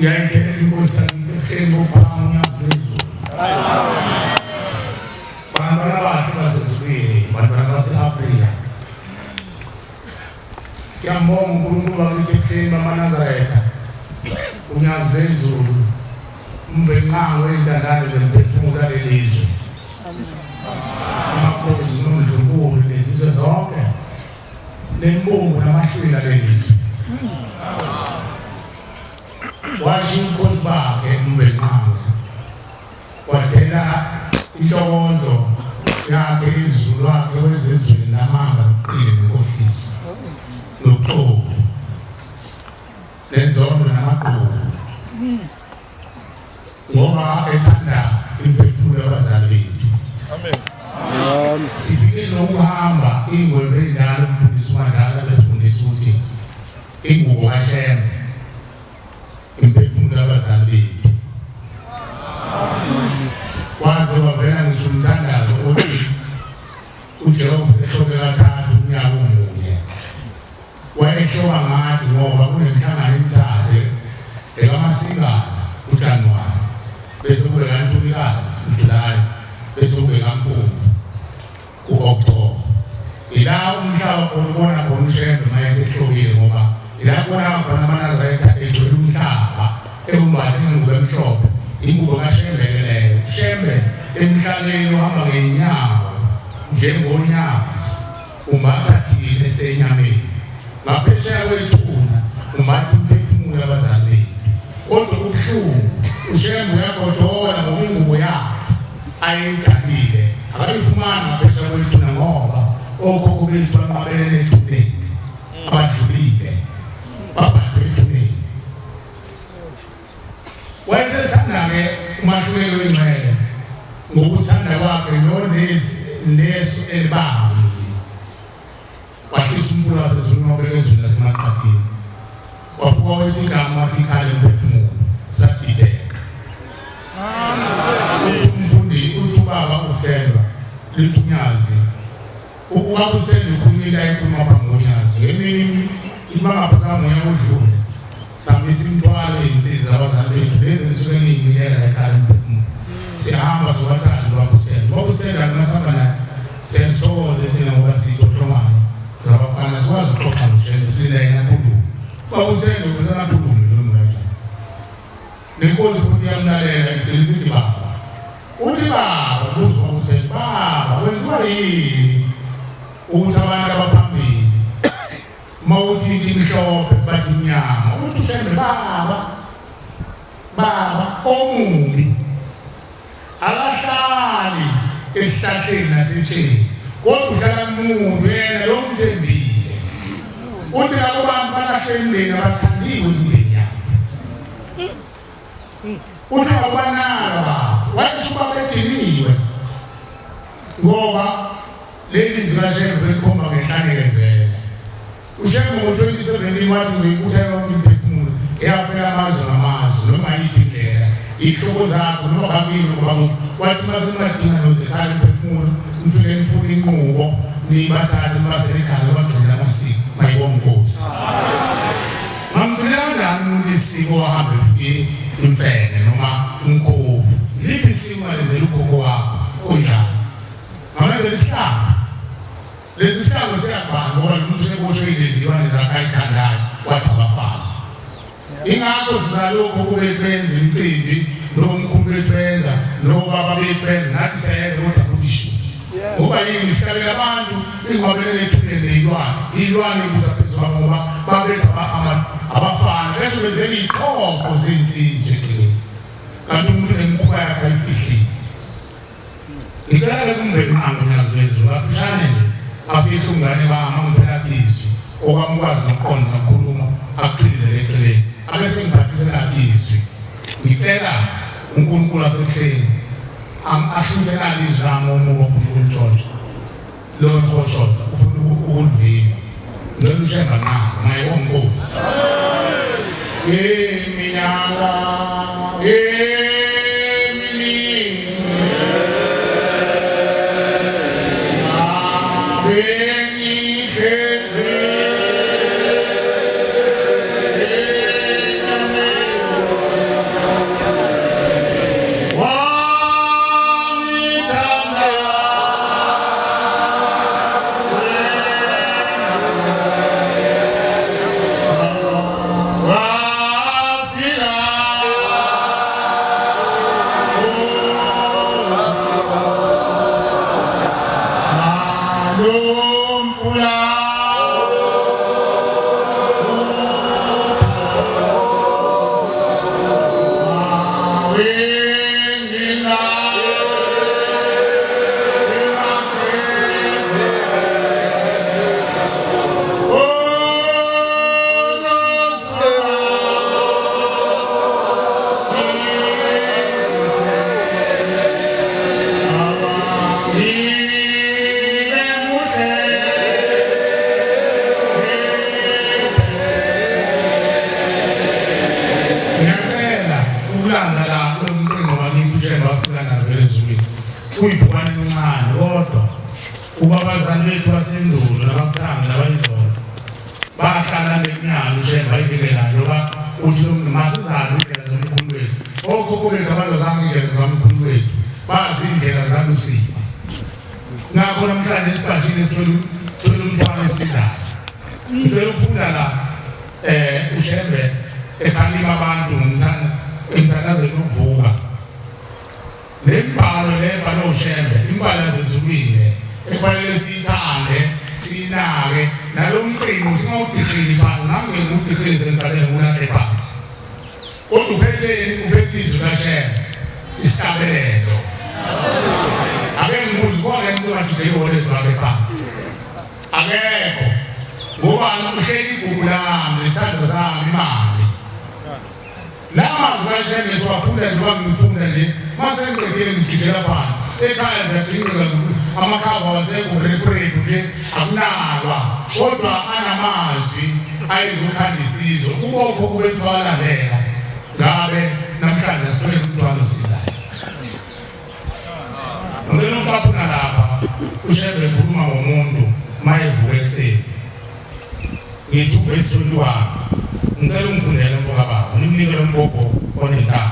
Ngiyayikhetha inkosi yakithi ebuhleni bophakama unyazi lwezulu. Bantwana abahle basezulwini, bantwana base-Afrika. Siyambonga uNkulunkulu wakithi ebuhleni bamaNazaretha, unyazi lwezulu, umbenqango wey'ntandane zemphefumulo yalelizwe. Amakhosi nondlunkulu nezizwe zonke nembungu namahlwili alelizwe. Washiya ubukhosi bakhe uMvelinqangi wadela intokozo yakhe izulu wakhe wezezweni lamanga nobuqili nenkohliso nobuxoki nenzondo namagqubu ngoba ethanda imphefumulo yabazali bethu. Amen. Sifike nokuhamba ingwebe endala umfundisi uMandala besifundisa ukuthi ingubo kaShembe imphefumulo yabazali bethu. Waze wavela ngisho umthandazo othi uJehova usehlobe kathathu umnyaka omunye. Wayehloba ngathi ngoba kunemihlangano emithathu ekaMasingana uJanuwari bese kube kaNtulikazi uJulayi bese kube kaMfumfu ku-Okthoba. Ila umhlaba khona ubona khona uShembe uma esehlobile ngoba ila kubonakala khona amaNazaretha egcwele umhlaba ewumbathe ingubo emhlophe, ingubo kaShembe-ke leyo. UShembe emhlabeni uhamba ngey'nyawo njengonyazi. Umbatha thina esenyameni ngaphesheya kwethuna umbatha imphefumulo yabazali bethu kodwa kubuhlungu uShembe uyagodola ngoba ingubo yakhe ayidalile akayifumani ngaphesheya kwethuna ngoba okhokho bethu banqabelele ethuneni abadlulile babhadwe ethuneni. Wayesethanda-ke umahluleli oyingcwele ngokuthanda kwakhe nesu elibanzi. Wahlisa umfula wasezulwini wabeka ezweni lasemaqaqeni. Wafuka wethi igama wathi ikhala emphefumulo sadideka. Uthi umfundi uthi ubaba uselwa lithi unyazi ubaba uselwa ukhuluma into ayikhuluma phambi konyazi ngemini ibangaphazanga ngonyaka odlule Sihambisa imithwalo yey'nsiza abazali bethu lezi enisuke niyinikela ekhaya umphefumulo. Siyahamba sobathathu ubaba uThemba. Ubaba uThemba masihamba naye siyathokoza thina ngoba siyitohlomane zabafana sikwazi ukuxoxa ngoShembe silena khulume. Ubaba uThemba ubesana khulume noma kanjani. Nenkosi futhi iyamlalela igcina isithi baba. Uthi baba kuzwa uThemba baba wenziwa yini ukuthi abantu abaphambili Uma uthi into imhlophe bathi imnyama, uthi uShembe baba baba omubi akahlali esihlahleni nasetsheni kodwa uhlala kumuntu yena lo mthembile. Uthi labo bantu balahle imndeni abathandiwe imndeni yabo. Uthi awubanaka baba, wayesho ubaba ediniwe ngoba Leli zwi kaShembe belikhomba ngenhlanekezela. UShembe ngo-2017 wathi uzoyibutha yonke imiphefumulo eyafela amazwe ngamazwe noma yiphi indlela, iy'hlobo zakho noma bakini noma bakuphi. Wathi uma senibadinga nozekhala imiphefumulo nifike nifune inqubo nibathathe nibase ekhaya nibagcinele amasiko. Mayibonge iNkosi. Ngamgcinela kanjani umuntu isiko ahambe efuye imfene noma umkhovu? Liphi isiko alenzela ugogo wakho onjani? Ngamenzela isihlangu. Lesi sihlangu siyabhala ngoba lo muntu useboshwe ilezilwane zakhe ayithandayo wathi abafana. Ingakho sizalokhu kube benza imicimbi nomkhulu bethu benza nobaba bethu benza nathi siyayenza kodwa kuthi shu. Ngoba yini sihlabela abantu ingwabelele ethuneni neyilwane. Iyilwane ibusa phezu kwabo ngoba babetha abafana bese benzela iy'qoqo zeyinsizwa egcineni. Kanti umuntu nemikhuba yakhe ayifihlile. Ngicela ke kumndeni wangu nyazi lwezulu kafushane nje afihle umngane bami angiphela izwi okwami ukwazi nokuqonda nokukhuluma akuchilizele eceleni abese ngiphathisela izwi ngicela uNkulunkulu wasebuhleni ahluthelane izwi lami omubi ofuna ukulintshontsha lo nhoshoza ufuna ukulivimba ngicela uShemba nqa mayibonga inkosi iminyaka eminingi bengihlezi enyameni. Ukulanda la kulo mqingo wakithi uShembe wakulanda vele ezulwini. Kuyibhukwane elincane kodwa uba abazali bethu basendulo nabakuthanga nabayizolo bahlala bekunyalo uShembe ayibikela njengoba uthi masizazi indlela zomkhulu wethu. Okhokho bethu abazazanga indlela zikamkhulu wethu, bazi indlela zikaLusifa. Nakho namhlanje esibhashini sithola umthwalo esindayo. Ngicela ukufunda la uShembe ekhalima abantu ngomthanda emthandazweni ukuvuka. Le mbhalo le ebhalwe uShembe, imbhalo yasezulwini le ekufanele siyithande, siyinake nalo mqingo singawudihili phansi, nami ngiwudihili semgaqweni ngiwulahle phansi. Kodwa uphetheni? Uphethe izwi kaShembe, isihlabelelo. Ake ngibuze, khona umuntu ongajikeli ihole wakhe phansi? Akekho. Ngoba uhleli igugu lami, isithandwa sami, imali. La mazwi kaShembe siwafunda njengoba ngifunda nje, mase ngiqedile ngigijela phansi. Ekhaya ziyagingqika amakhava wasekho reprepu nje akunalwa, kodwa anamazwi ayezokhanda isizwe. Kubo okhokho bethu bawalandela, ngabe namhlanje asithole umthwalo silayo. Ngicela ukucaphuna lapha uShembe ekhuluma ngomuntu mayevuka ekuseni. Ngithi uvesi 21. Ngicela ungifundele mfokababa, nimnike lo mbhobho onentaba.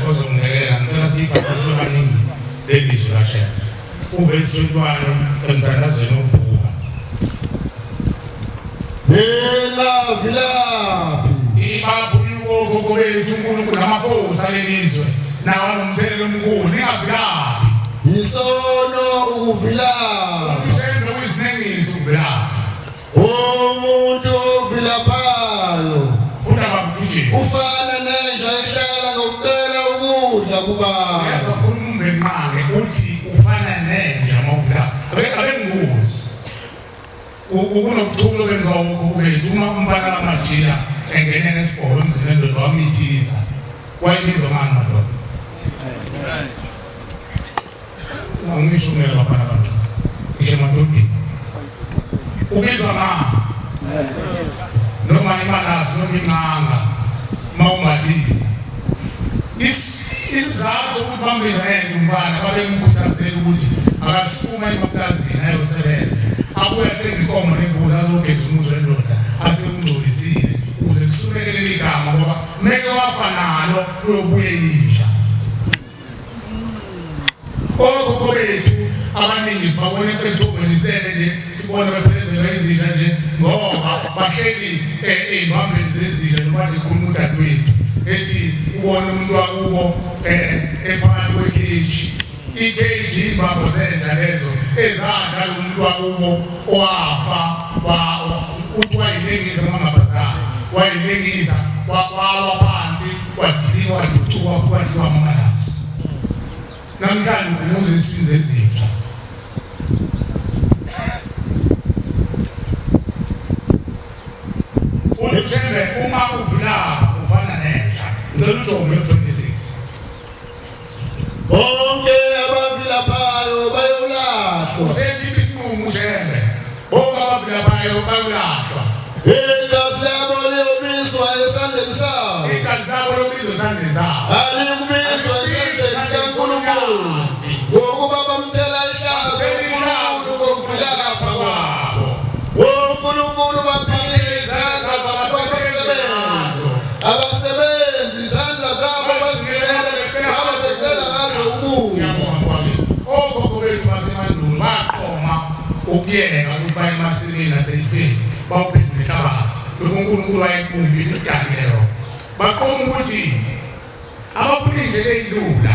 Ozongilekelela ngicela siyibhale sibe baningi leli lizwi kaShembe. Uvesi 21 emthandazweni wokuvuka. Ningavilaphi. Ibaphunyuka okhokho bethu uNkulunkulu namakhosi alelizwe nawo anomthelela omkhulu ningavilaphi. Yisono ukuvilapha. UShembe uyisinengiso ukuvilapha. Umuntu ovilaphayo Funda baba ugijima. ufana nenja ehlala ngokucela ukudla kubantu. Uyezwa khuluma umbenqange uthi ufana nenja mawuvilapha. Ake ngibuze. Kunobuchule obenziwa wokhokho bethu uma umfana kaMajila engene ngesigqoko emzini wendoda wamithisa. Wayebizwa ngani madoda? Angisho mina bafana bantu. Ngisho emadodeni. Ubizwa ngani? Noma imalasi noma ingcanga uma umbathisa. Isizathu sokuthi bambiza yena umfana babemkhuthazela ukuthi akasukuma emapulazini ayosebenza. Abuye athenge inkomo nembuzi azogeza umuzi wendoda asewungcolisile ukuze kusukeke leli gama ngoba meke wafa nalo uyobuye inja. Okhokho bethu abaningi sibabona entobeni sele nje sibona bephelezelwa izinja nje ngoba bahleli ey'mbambeni zezinja noma ngikhuluma udadewethu ethi ubona umuntu wakubo ephakathi kwekheji ikheji iy'mbambo zenja lezo ezadla lo muntu wakubo owafa uthi wayilengisa amangabazane wayilengisa wawa phansi wadilika waducuka wadliwa amamalasi namhlanje umuzi isizwe ezintsha uthembe uma uvilapha ufana nenja ngicela ujonge 26 Bonke abavilaphayo bayolahlwa. Usekhipha isinqumo uShembe. Bonke abavilaphayo bayolahlwa. Igazi labo liyobizwa esandleni sabo. Igazi labo liyobizwa esandleni sabo. Aliyukubizwa esandleni sikaNkulunkulu. Ngokuba bamthela ihlazo uNkulunkulu ngokuvilapha kwabo. UNkulunkulu baphile izandla zabasebenzi. Abasebenzi izandla zabo bazigcwele babezecela ngazo ukudla. Okhokho bethu basemandulo baqoma ukuyeka ukuthi baye emasimini naseyifeni bawuphendule inhlabathi lokhu uNkulunkulu wayekubumba imidalile lokho. Baqoma ukuthi abafuna iy'ndlela ey'lula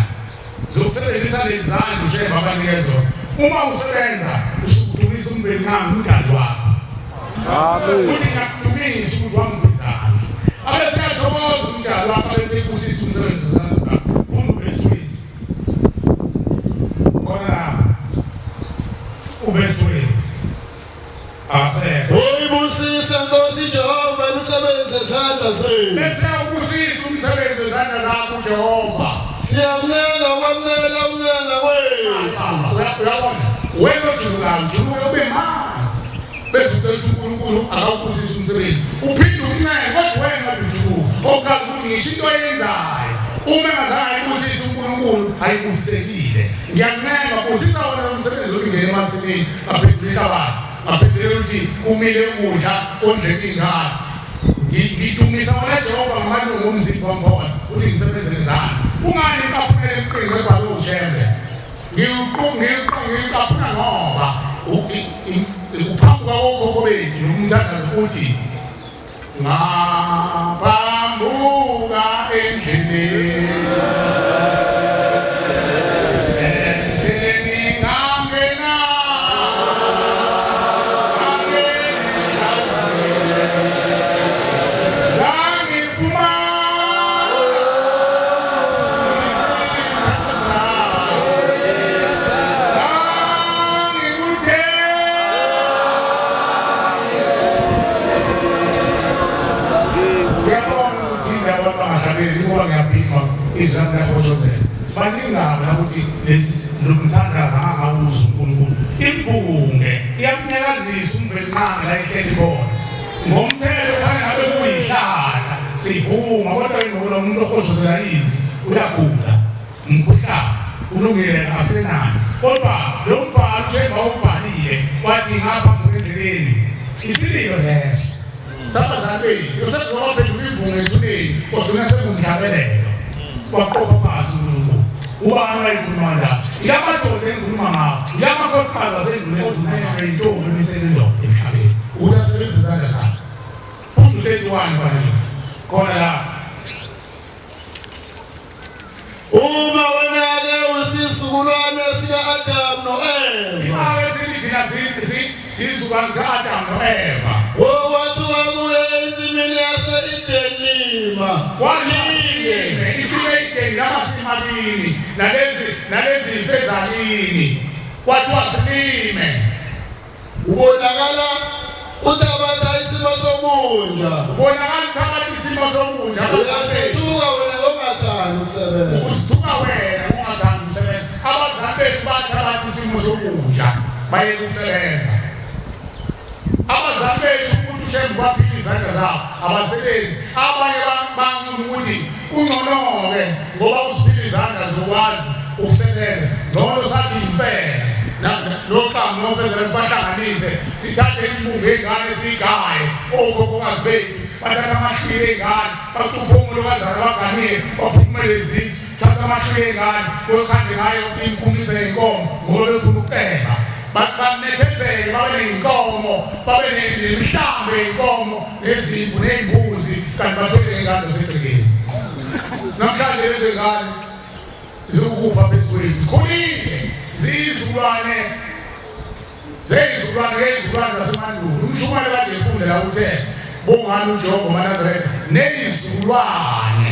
zokusebenzisa lezi zandla uShembe abanike zona. Uma usebenza usukudumisa uMvelinqangi umdali wakho. Uthi ngiyakudumisa ukuthi wangibizani. Abese uyathokoza umdali wakho abese ebusisa umsebenzi wezandla zakho. Funda uvesi 20. Khona lapho. Uvesi 20. Akasekho. Uyibusise Nkosi Jehova imisebenzi yezandla zenu. Bese ubusisa umsebenzi wezandla zakho uJehova. Siyakuncenga ukwamukela ukuncenga kwethu. Uyabona? Wena ojulukayo ujuluke ube manzi. Bese ucela ukuthi uNkulunkulu akawubusise umsebenzi. Uphinde umncenge kodwa wena ujuluka. Okuchaza ukuthi ngisho into oyenzayo Uma engazange ayibusise uNkulunkulu ayibusisekile. Ngiyancenga busisa wona lo msebenzi wokungena emasimini ngaphendula inhlabathi ngaphendula ukuthi kumile ukudla kondleka iy'ngane. Ngidumisa wena Jehova ngamalungu omzimba wamkhona ukuthi ngisebenze ngezandla. Kungani icaphunela imiqingo ebhalwe uShembe? Ngiyicaphuna ngoba uphambuka kokhokho bethu nomthandazo uthi ngaphambuka endleleni endleleni ngangena Uyabona ukuthi indaba bangahlabeli ngoba ngiyabhima izwi lami liyahoshozela. Sibaningi kabi la ukuthi lesi lo mthandazo angawuzwa uNkulunkulu. Impunge iyamnyakazisa uMvelinqangi la ehleli khona. Ngomthetho kufanele ngabe kuyihlahla sivuma kodwa ingqondo umuntu ohoshozela izwi uyagula. Umkhuhlane ulungile asenani. Kodwa lo mbhalo uThemba wawubhalile wathi ngapha endleleni isililo leso. Sabazali bethu uyoseduka waphenduka ivungu ethuneni wagcina sekungumhlabelelo. Waqopha amazwi uNkulunkulu. Ubani wayekhuluma la? Yamadoda engikhuluma ngawo, yamakhosikazi asendlule oziselwe intombi emisele indoda emhlabeni. Ukuthi asebenzise izandla zakhe. Futhi u-31 kwanakithi. Khona la. Uma wena-ke uyisizukulwane sika-Adamu no-Eva. Thina-ke sithi thina siyizukulwane sika-Adamu no-Eva. Okwathiwa kuye ensimini yase-Edeni lima. Wathi ifike e-Edeni labasemalini nalezi nalezi zifezalini. Kwathiwa silime. Ubonakala uthabatha isimo sobunja. Ubonakala uthabatha isimo sobunja. Uyasithuka wena ongathandi ukusebenza. Usithuka wena ongathandi ukusebenza. Abazali bethu bathabatha isimo sobunja bayeke ukusebenza. Abazali bethu umuntu ushembe waphila izandla zabo abasebenzi. Abanye bancuma ukuthi kungcono-ke ngoba usiphila izandla zokwazi ukusebenza ngcono sathi impela noxamu nofezela sibahlanganise sithathe imbumbu yey'ngane siyigaye okhokhokazi bethu bathatha amahlwili ey'ngane bacuphe omolokazana baganile baphumele izisu thatha amahlwili ey'ngane kuyokhande ngayo impumiso yey'nkomo ngoba befuna ukuceba banethezeke babe ney'nkomo babe nemihlambi yey'nkomo nezimvu ney'mbuzi kanti bathwele ngey'ngane zasegcekeni namhlanje lezo y'ngane ziwukufa phezu kwethu zikhulile ziyizukulwane zeyizukulwane ngeyizukulwane zasemandulo umshumayeli kade efunda la uthe bongani uJehova maNazaretha neyizukulwane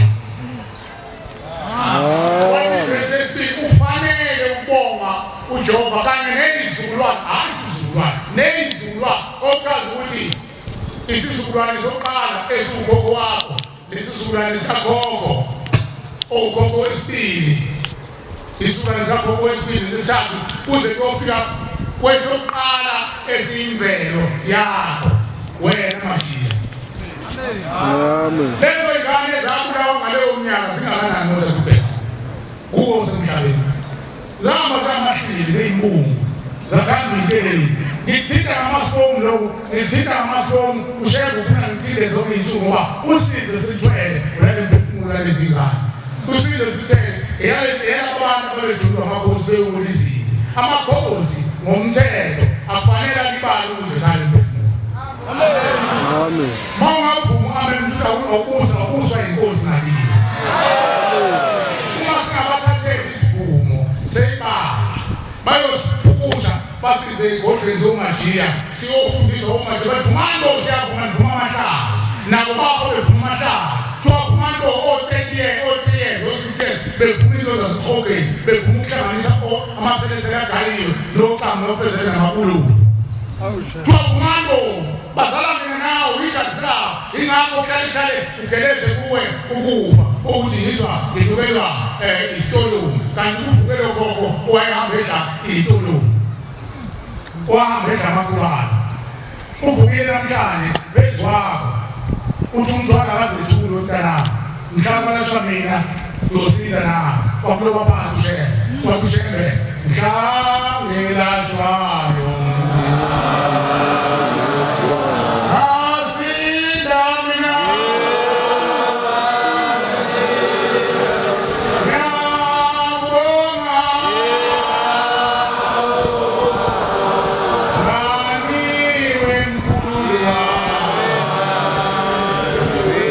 wathi verse lesibili kufanele ukubonga uJehova kanye neyizukulwane hayi isizukulwane neyizukulwane okuchaza ukuthi isizukulwane sokuqala esiwukhokho wakho Isizukulwane sikagogo, ogogo wesibili, isizukulwane sikagogo wesibili nesithathu kuze kuyofika kwesokuqala esiyimvelo yakho wena Mashiya. Amen. Lezo ingane ezabulawa ngaleyo minyaka zingakanani kodwa kubheka kuwo osemhlabeni. Zahamba zamahlili zeyinkungu zakhanda intelezi. Ngithinta ngamafoni lokhu, ngithinta ngamafoni usheke ufuna ngithinte zonke izinsuku ngoba usize sithwele ulale mphefumulo lalezi ngane. Usize sithwele yala abantu ababejulwa amakhosi bewula izinto. Amakhosi ngomthetho afanele alibale ukuze khale mphefumulo. Amen. Mawungavuma amen uthi awubuza uzwa inkosi ngakini. Uma singabathatheli isivumo seyibandla bayosiphukusha basize ezigodlweni zomajiya siyofundiswa omajiya bathi vumani bo siyavuma nivuma amahlazo nabo bafo bevuma amahlazo kuthiwa vumani bo o-30 years o-3 years o-6 years bevuma into zasesihogeni bevuma ukuhlanganisa amaselesele agayiwe noxamu nofezela namakululu kuthiwa vumani bo Bazala mina nawe igazi lawo ingakho kuhlale kuhlale ugeleze kuwe ukufa ukuthi ngizwa nginukelwa um isitolume kanti kuvuke lo gogo owayehamba edla iy'tolume owahamba edla amakubane uvukile namhlanje phezu kwakho uthi umthwalo akazethuli umntanami mhlawumbe alashwa mina. Uyosinda na wakuloba phansi uShembe. Wathi uShembe mhla ngelashwayo asinda mina ngiyabonga nganiwe mkhulu wami.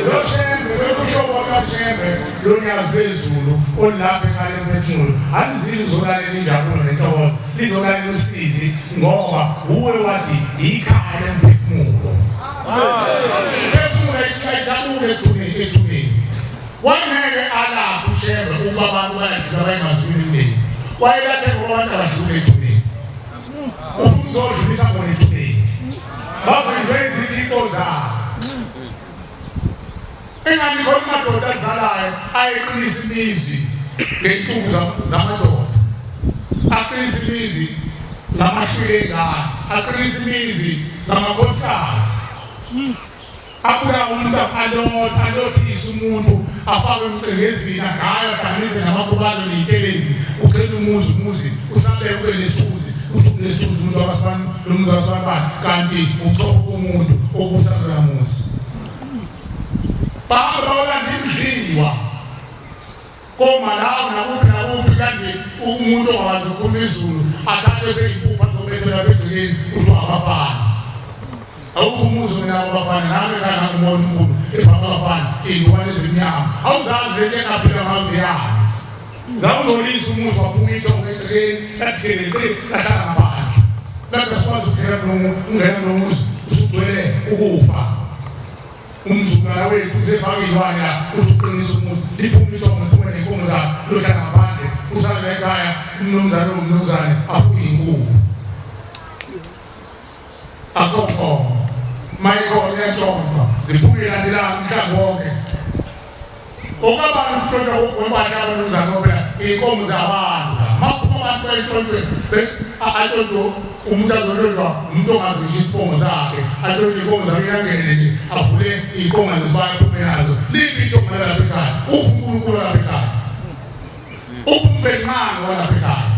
Lo Shembe bekusho kwaShembe lonyazi lwezulu olapha ekhaya lemphefumulo alizili uzolalela injabulo nentokozo lizolalela usizi ngoba uwe wathi ikhaya lemphefumulo imphefumulo ayijabule ethuneni ethuneni wangeke alaphe uShembe uma abantu bayadlula bayemazulwini emndeni wayelaphe ngoba abantu abadlula ethuneni ufuna uzodlulisa bona ethuneni bavindwe izithixo zabo Engani khona amadoda azalayo ayeqinisa imizi ngey'ntuku zamadoda aqinisa imizi ngamahlwili engane aqinisa imizi ngamakhosikazi abula umuntu alotha alothise umuntu afake emcengezini agaye ahlanganise namakhubalo ney'ntelezi uqhela umuzi umuzi usabeke ube nesithunzi uthi unesithunzi umuntu wakasibani lo muntu wakasibani kanti uchopho komuntu obusa kuloya muzi Bahamba bayolanda imidliwa koMalawi nakuphi nakuphi kanti umuntu ongakwazi ukukhuluma isiZulu athathwe seyimpuphu azobethela lapha egcekeni kuthiwa abafana. Awukho umuzi ongenabo abafana nami ekhaya ngangibona umkhulu efaka abafana iy'ngubane ezimnyama awuzazi lento engaphila ngayo ukuthi yani. Zawungcolisa umuzi waphuma ithongo egcekeni lathi geleqe lahlala ngaphandle. Lathi asikwazi ukungena kulo ungena kulo muzi usugcwele ukufa. Umzukulwana wethu usefaka iy'lwane la uthi uqinisa umuzi liphume ithongo liphume ney'nkomo zakhe lohlala ngaphandle usale la ekhaya umnumzane ongumnumzane afuye iy'nkukhu. Akho nkomo mayikhona iyantshontshwa ziphume ilandelana umhlambi wonke. Okabani ukutshontshwa kwempahla yabanumzane ngoba phela iy'nkomo zabantu la. Makuphuma abantu bayitshontshwe atshontshwe umuntu azontshontshwa umuntu ongazi ngisho isibongo sakhe atshontshe iy'nkomo zakhe kangene nje avule iy'nkomo zesibaya aphume nazo. Liphi ithongo lalapha ekhaya? Uphi uNkulunkulu walapha ekhaya? Uphi uMvelinqangi walapha ekhaya?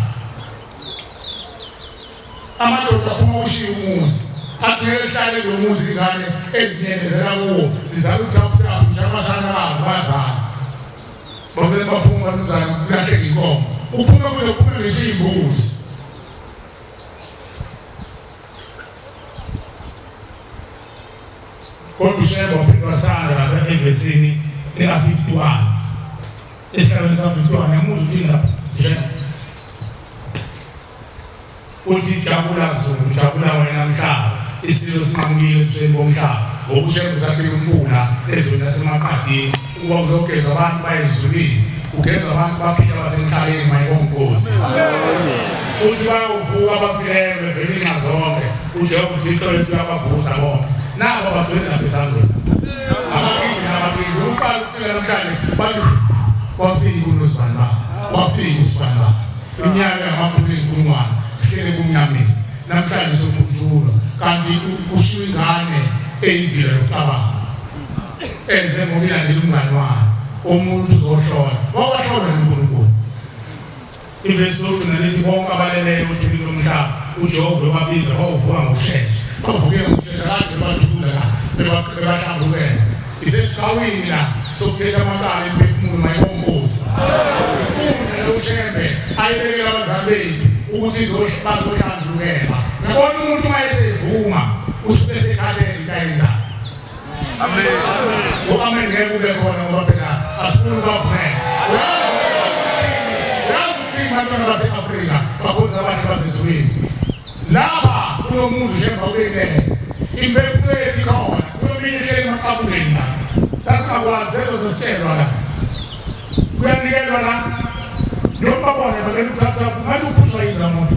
Amadoda aphuma ushiye umuzi athi ngeke hlale kulo muzi ingane ezinyenezela kuwo zizala uthaputhapu nje amashanakazi bayazala babele baphuma banumzane kulahleka inkomo uphume kuze kuphume ngisho iy'mbuzi kodwa uShembe waphinde wasala lapha evesini lika-51 esihlalweni sa-51 yamuzwa uthini lapha uShembe Uthi jabula Zulu, jabula wena mhlaba, isilo sinqamukile ebusweni bomhlaba, ngoba uShembe usaphila umfula ezweni lasemaqadini, ukuba uzogeza abantu baye ezulwini, kugezwa abantu baphila basemhlabeni mayibonginkosi. Uthi bayovuka abafileyo bevela inxa zonke, uJehova uThixo wethu uyabavusa bonke. Nabo bagcwele lapha esangweni. Abakithi nabakithi, uqala ukufika namhlanje bathi wafika unozibani baba, wafika usibani baba. Iminyaka engamakhulu eyinkulungwane sihlele ebumnyameni, namhlanje sokhunjulwa kanti kushiwo ingane eyivila yokucabanga eze ngoba ilandela umngane wayo umuntu uzohlola wawahlola noNkulunkulu. Ivesi lokugcina lithi bonke abaleleyo othulini lomhlaba uJehova uyobabiza bawuvuka ngokushesha bavuke ngokushesha kade bebathula la bebahlambukela isesawini la sokuthetha amacala emphefumulo mayibongozi inkundla loshembe ayibekela abazali bethu ukuthi bazohlanjulukela yabona umuntu uma esevuma usuke esekhathele into ayenzayo Amen. U-amen ngeke ube khona ngoba phela asifuni ukubavumela. Uyazi ukuthini abantwana base-Afrika bakhonza abahle basezulwini. Lapha kulo muzi njengoba ubekele imphefumulo yethu ikhona kuyominye ihleli emaqabungeni la. Sasingakwazi sezo sesitshelwa la. Kuyanikelwa la. Noma babone bangena ukuthatha manje uphuzwa yini la muntu.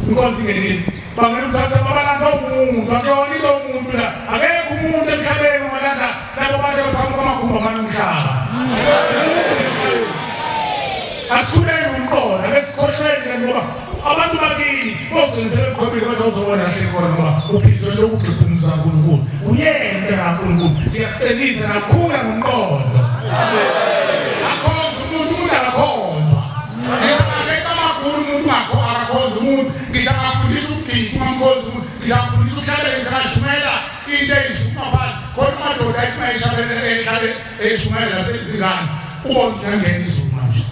Inkonzo ingenile. Bangena ukuthatha babalanda umuntu akuyona ilo muntu la. Akekho umuntu emhlabeni ongalanda labo bantu abaqhamuka amagumbi amane omhlaba. Asikhuleke umqondo, ake sikhohlweni le ngoba abantu bakini bogcina sebeqhobile bathi awuzobona kahle khona ngoba uphizwe lokhu kugqumza uNkulunkulu. Uyena umntana kaNkulunkulu. Siyakucelisa nakhula ngomqondo. Akhonze umuntu umuntu Eshumayela sezingane ubona ukuthi angena izulu manje.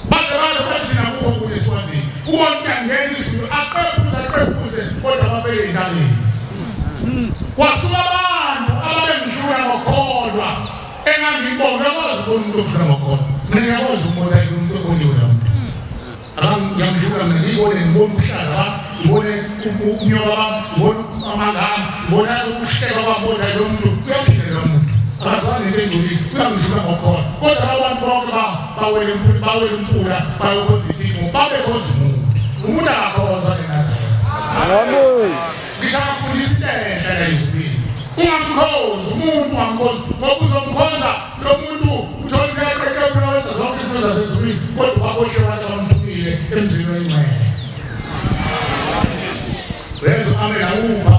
Baze baze bathi thina kukho okunye esiwaziyo. Ubona ukuthi angena izulu aqephuze aqephuze kodwa bafele entabeni. Kwasuka abantu ababengidlula ngokholwa engangibona uyakwazi ukubona umuntu odlula ngokholwa. Mina ngiyakwazi ukubona umuntu oboniwe lo muntu. Ngiyamdlula mina ngiyibone ngibone ubuhlaza bami ngibone ubunyoka bami ngibone amanga ami ngibona ukuhleka kwami kodwa lo muntu uyaphila lo muntu akazange into engcolile uyangidlula ngokhona kodwa labo bantu bonke bawele umfula bawele umfula bayokhonza ithimo babekhonza umuntu umuntu akakhonzwa eNazaretha. Amen. Ngisho abafundisi into enhle la ezulwini ungamkhonzi umuntu ungamkhonzi ngoba uzomkhonza Lo muntu uthola into eqeqephula wenza zonke izinto zasezulwini kodwa baboshiwe abantu abamthumile emzini oyingcwele. Uyezwa amen awupha.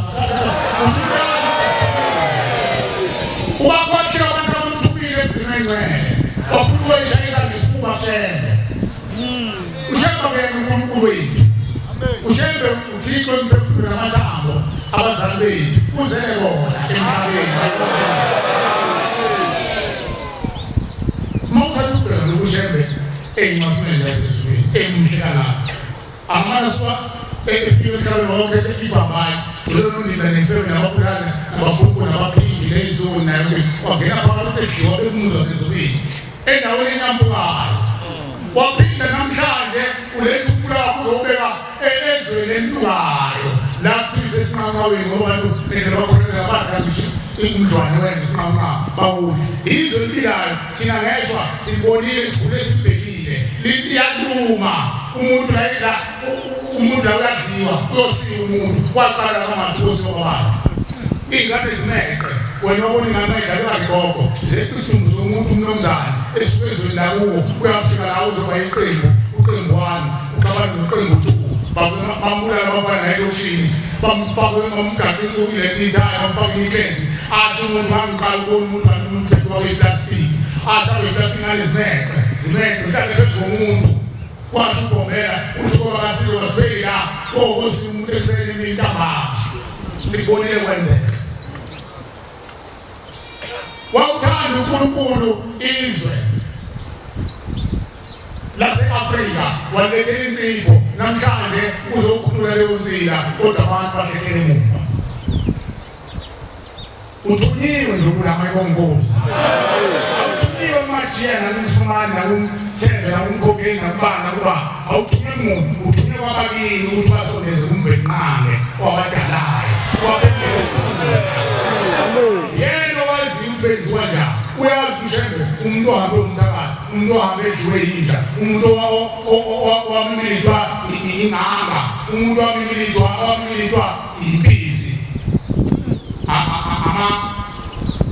Ubaboshiwe abantu abamthumile emzini oyingcwele. Bafuna ukuyishayisa ngesifuba shembe. Ushembe ngeke uNkulunkulu wethu. Ushembe uThixo emphefumulo namathambo abazali bethu uzele kona emhlabeni. Uma uthatha ubheka uShembe ey'ncwasimeni zasezulwini emuhle kangaka amana suka efike emhlabeni wonke ibhambayi lolo nondila nefebe nababulali nabakhulukhulu nabaphiki neyizoni nayo wangena phakathi edliwa bekumuzwa sezulwini endaweni enampukayo waphinda namhlanje uletha ukubulawa kuzobeka ezweni elinukayo la kuthiwa isesinqanqaweni ngoba abantu ngendlela bakhohlakela badla ngisho umdlwane wenza isinqanqawa bawudla izwe elibilayo thina ngeshwa sibonile isiguli esibhekile liyaluma umuntu la umuntu la uyadliwa uyosika umuntu kwaqala kwamathusi kwabantu iy'ngane zimeqe wena obona ingane ayidlalelwa ligogo zeqisa umzi womuntu umnumzane esuke ezweni lakuwo uyafika la uzoba iqembu uqembu wani uxabana noqembu two bambulala abafana naye elokishini bamfake bamgaxe ithaya bamfake inikezi asho umuntu wangiqala ukubona umuntu umuntu wakeplastiki asho akeplastiki ngane zimeqe zimeqe zihlale phezu komuntu kwasho uBombela uthi ngoba kasilo kasibeki la kokuthi umuntu ekuseni emini ntambama sikubonile kwenzeka wawuthanda uNkulunkulu izwe lase-Afrika walethela insipho namhlanje uzokhulula leyo nsila kodwa abantu bahlehlele emuva Uthunyiwe nje ukulama ibongozi. Awuthunyiwe kumajiya nakumfumani nakumthembe nakumkhokheli nakubani nakuba awuthunywe muntu uthunywe kwabakini ukuthi basondeze kumvenqange wabadalayo wabembele isikhundla. Yena owaziyo ukuthi benziwa njani uyazi ushembe umuntu ohambe umthakathi umuntu ohambe edliwe yinja umuntu owamimilitwa ingcanga umuntu owamimilitwa owamimilitwa impisi ama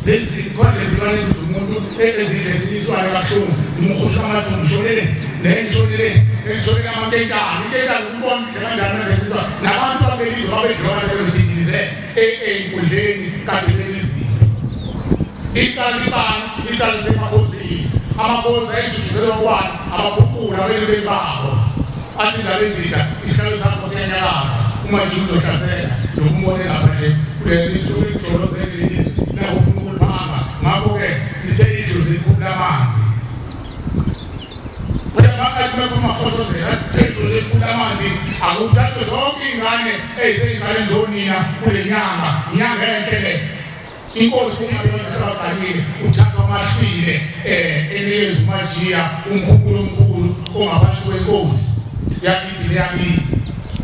lezi khona lezilwane ezilumuntu ezidle ezinye kabuhlungu zimkhusha amathumbu shonele neshonele neshonele amankentshane inkentshane ukubona nje kanjani manje zizwa nabantu abelizwe babedliwa abantu bebedindilize ey'nkundleni kade belizile icala ibani icala lisemakhosini amakhosi ayishujuzelwa kubani abakhuphula abeluleki babo athi indaba ezintsha isihlalo sakho siyanyakaza uma nje uzohlasela nokumbone lapha nje kulelizwe ulijolozele lelizwe nakufuna ukuliphanga ngakho-ke lithe idlozi likhulu lamanzi umahoshozela idlozi elikhulu lamanzi akuthathwe zonke iy'ngane ey'sey'nganeni zonina kule nyanga inyanga enhle le Inkosi ingabenza abaqalile uthathwa amahlwile enikeza uMajiya umkhukulu omkhulu ongaphansi kwenkosi yakithi neyakithi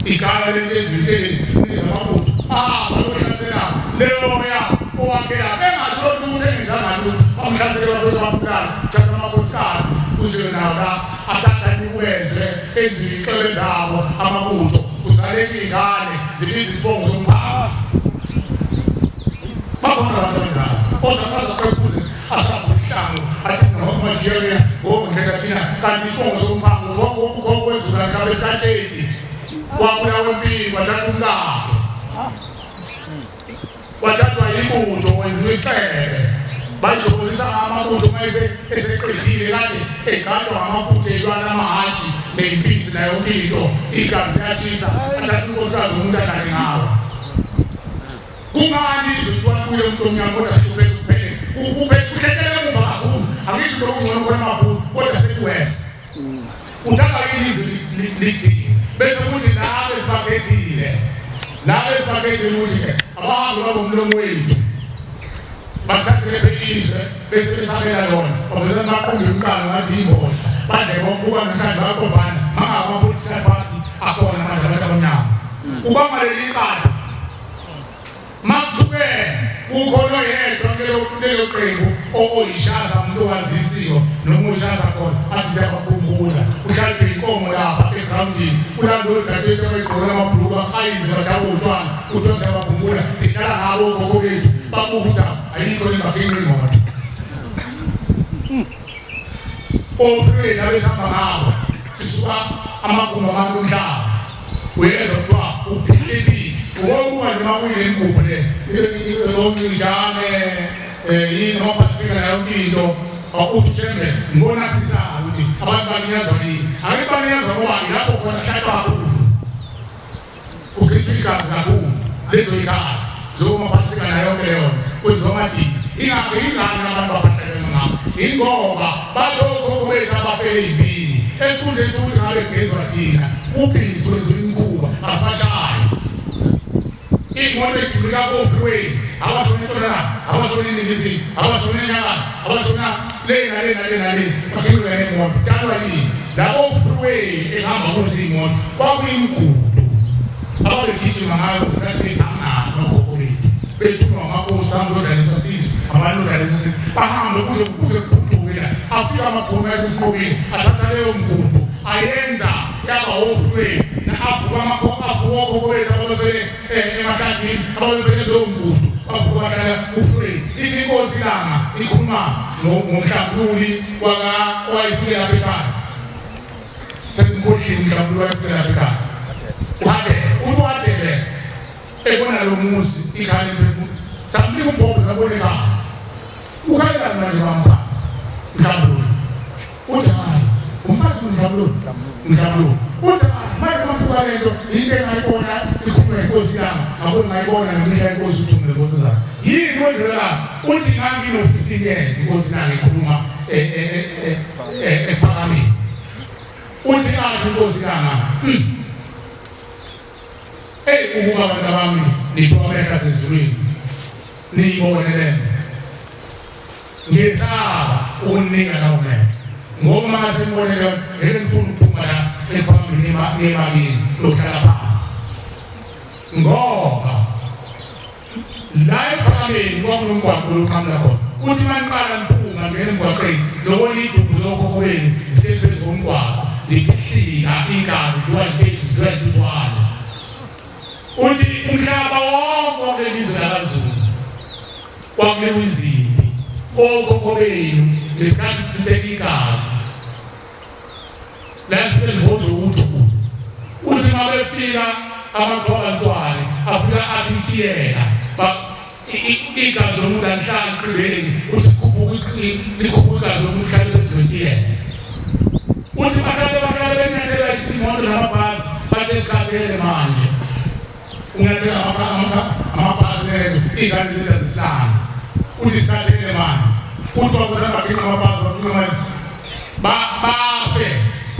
igama lento ezinto lezi zamabutho ah bayohlasela leyoya owakhela bengasho lutho engenzanga lutho bamhlasela bafike bambulala thatha amakhosikazi kuziwe nawo la athatha imibezwe enziwe ixebe zabo amabutho kuzaleka iy'ngane zibiza isibongo somphakathi Bakhona abantu abanjalo. Kodwa baza kwekuze ashaphe umhlango athi noma Nigeria ngokundlela thina kanti isibongo somphako ugogo wezulu mhlawumbe esateti wabulawa empini wathatha umkakhe wathathwa yibutho wenziwa isebe bayijobozisa amabutho uma eseqedile kade egadwa ngamafutha elwana amahhashi ney'mpisi nayo yonke into igazi liyashisa athatha unkosikazi womuntu adlale ngawo Kungani izwe liwabuye umuntu omnyama kodwa sihlupheke kuphele? Kuphele kuhlekelwe Angisho lokungcono khona amabhunu kodwa sekuwesi. Udaba yini izwi lithini? Bese kuthi laba esibakhethile, laba esibakhethile ukuthi-ke abahambe babomlomo wethu bathathele belizwe bese besabela lona babese baqumbe umqalo ngathi imbodla badle bonke namhlanje bayakhombana mangaka ama-political party akhona manje abantu abamnyama ubamba leli qatha Makuthiwe kukhona oyedwa kulelo qembu oyishaza umuntu owazisiwe noma ushaza khona athi siyabakhumbula ushade inkomo lapha egrawundini ulandwe odadewethu abayigqoke amabhuluku bahayize badakwa utshwala kuthiwa siyabakhumbula sidlala ngabo okhokho bethu babuka udaba ayikho le baginqa imoto ofree nabesihamba ngabo sisuka amagumbi abantu umhlaba uyezwa kuthiwa uphihlipihli ubobuka nje makuyile mgubho le oncinjane yini amaphathika nayo yonke into uthi ushembe ngibona sisayo ukuthi abantu baninyazwa yini ake baninyazwa ngoba lapho khona hlatshwa kakhulu Kuchithwa igazi kakhulu lezo ikhala zomapasika nayo yonke leyo nto kwenziwa amadini ingakho ingane abantu abahlelwe ngakho ingoba bathi okhokho bethu abafele ey'mpini esikhundleni sokuthi ngabe kugezwa thina kubhizi kwenziwa imikhuba asashayi iy'moto ey'gibulika ko-freeway abashona entshonalanga abashona eningizimu abashona enyakatho abashona le nale nale nale bagibulika ney'moto dalwa yini labo freeway ehamba kuzo iy'moto kwakuyimigudu ababegijima ngayo ngesikhathi nogogo bethu bethunywa amakhosi ahambe odlalisa sizwe abantu odlalisa sizwe bahambe kuze kuze kuguduke la afika amabhunu asesinqobile athatha leyo mgudu ayenza yaba ofreeway avuka avuka okhokho bethu ababevele emahlathini ababevele kulowo mgudu bavuka bahlala kufreeway ithi inkosi langa ikhuluma ngomhlambululi wayefike lapha ekhaya sengikhohliwe umhlambululi wayefike lapha ekhaya uhadele uthi uhadele ebona lo muzi ikhaya lemphefumulo samnika umbhobho sabona ekhaya ukhalelani manje bamphatha mhlambululi uthi hayi umphathi umhlambululi mhlambululi uthi manje mabuka lento yinto engayibona ikhulunywa inkosi yami ngabona ngayibona ngemihla inkosi uthumele inkosi zayo yini wenzela uthi ngangino-15 years inkosi nami ikhuluma ephakamile uthi athi inkosi yami Eyi ukuba abantu abami niphiwa amehlo asezulwini niyibone le nto. Ngiyesaba ukunika lawo mehlo ngoba uma ngase ngibone leyo ngeke ngifune ukuphuma la ephambili niyebakini lokuhlala phansi ngoba la ephakameni kwakunomgwaqo loqhamula khona uthi uma niqala niphuma ngena emgwaqeni lobona idumbu zokhokho benu zihleli phezu komgwaqo ziphihlika igazi dliwa impethu zidliwa intuthwane uthi umhlaba wonke wakuleli zwe lakazulu kwakuliwa izimpi okhokho benu ngesikhathi kuchitheka igazi la mbozo uthuli uthi uma befika abantwana afika athi itiyela igazi lomuntu alihlali eqibeni uthi likhuphuka igazi lomuntu lihlale phezu kwetiyela uthi bahlale bahlale benyathela izimoto namabhasi bathe sikhathele manje unyathela amabhasi iy'ngane zethu azisana uthi sikhathele manje uthi wakusanda baginqa amabhasi baginqa manje bafe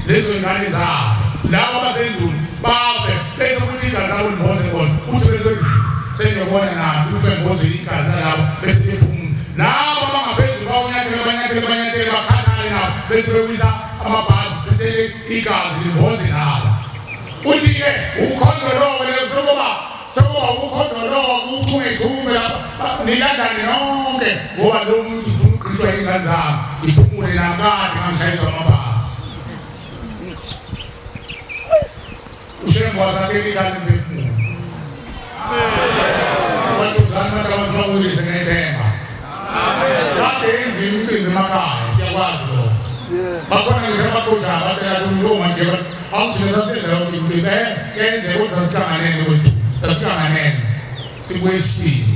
lezo ngane zabo labo abasenduni bafe bese kuthi igazi labo limboze bona uthi bese seniyobona nathi ukuthi bemboze igazi lalabo bese bephumula labo abangaphezulu bawunyathele banyathele banyathele bakhathale nabo bese bewisa amabhasi chithele igazi limboze nabo uthi-ke ukhondo lowo leyo sekuba sekuba ukhondo lowo uchungechunge lapha nilandane nonke ngoba lo muntu ufuna ukugqitshwa iy'ngane zami ngiphumule nakade ngangishayiswa amabhasi ushembe wasakhela ikhaya emphefumulo abantu abantu abawulise ngethemba kade yenziwa imicimbi emakhaya siyakwazi lokho bakhona ngisho abaqojayo batshela ukuthi lo manje awuthina sasenza yonke imicimbi yenzeka ukuthi sasihlanganene kwethu sasihlanganene sibuye esifile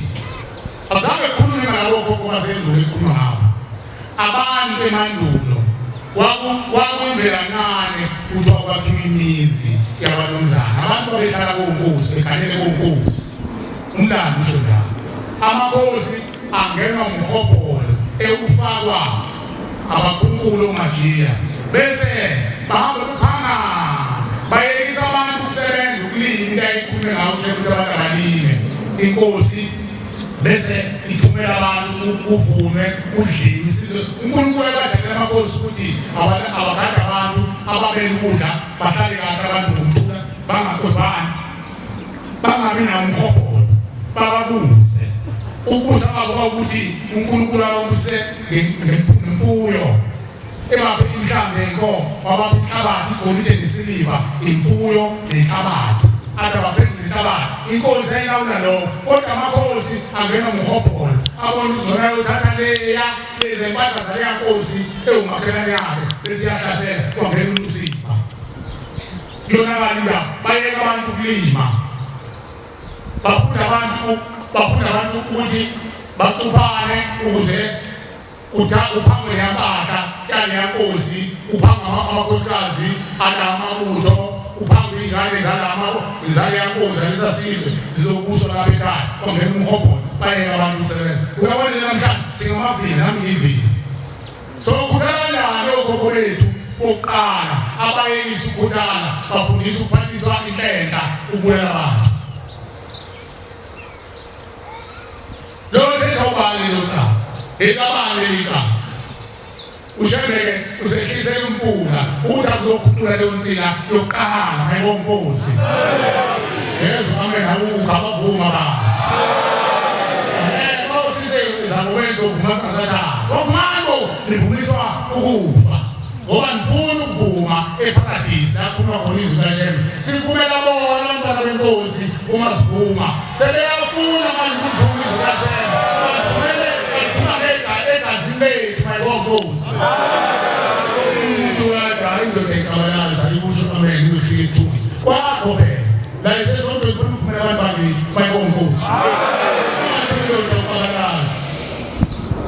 azange kukhulunywe ngalabo khokho basendulo ekhulunywa ngabo abantu emandulo kwakuyimvela ncane kuthiwa kwakhiwa imizi yabanumzane abantu babehlala konkosi beganele konkosi umlando usho njalo amakhosi angenwa ngumhobholo ekufakwa Abakhunkule omajiya bese bahamba bephanga bayekisa abantu ukusebenza ukulima into ayikhulume ngayo usho ukuthi abantu abalime inkosi bese ithumela abantu kuvunwe kudliwe isizwe uNkulunkulu ebadalela amakhosi ukuthi abagade abantu ababele ukudla bahlale kahle abantu ngokuthula bangakwebani bangabi namhobholo bababuze ukubusa kwabo kwakuthi uNkulunkulu ababuse ngemfuyo ebaphe inhlambi yenkomo wabapha inhlabathi igolide nesiliva imfuyo nenhlabathi athi abaphendule inhlabathi inkosi yayilawula lokho kodwa amakhosi angena ngomhobholo abona ukuthi ngcono ayothatha leya lezi mpahla zaleya nkosi ewumakhelwane yakhe bese iyahlasela kwangena ulusifa Yonakala indaba bayeka abantu ukulima bafunda abantu bafunda abantu ukuthi bacuphane ukuze uphangwe leyampahla yaleya nkosi uphangwe amakhosikazi alamabutho uphangwe iy'ngane zaleya nkosi zalesa sizwe zizobuswa lapha ekhaya kwangena umhobholo bayeka abantu ukusebenza uyabona namhlanje singamavila nami ngiyivila So khuthala kanjani okhokho bethu bokuqala abayekisa ukukhuthala bafundisa ukuphathiswa inhlenhla ukubulala abantu. Lo thetha ubani lelo cala? Elabani leli cala? Ushembeke usehlisela umfula ukuthi akuzokhuphula leyo nsila yokuqala mayibonkosi. Yezwa amen awukho abavuma ba. Eh bawusise zakwenza ukuvuma singasathanda. Okumanje nivumiswa ukufa. Ngoba nifuna ukuvuma eparadisi akhuluma khona izwi kaShembe. Sikumela bona abantwana benkosi uma sivuma. Sebeyafuna manje ukuvuma izwi kaShembe. Bavumele ephuma egazini lethu mayibonkosi. Umuntu kade hayi indoda icabalaza ikusho amen uyofika isithunzi. Kwakho phela. La isesontweni funa ukuvumela abantu bakini mayibonkosi. Ngathi indoda ucabalaza.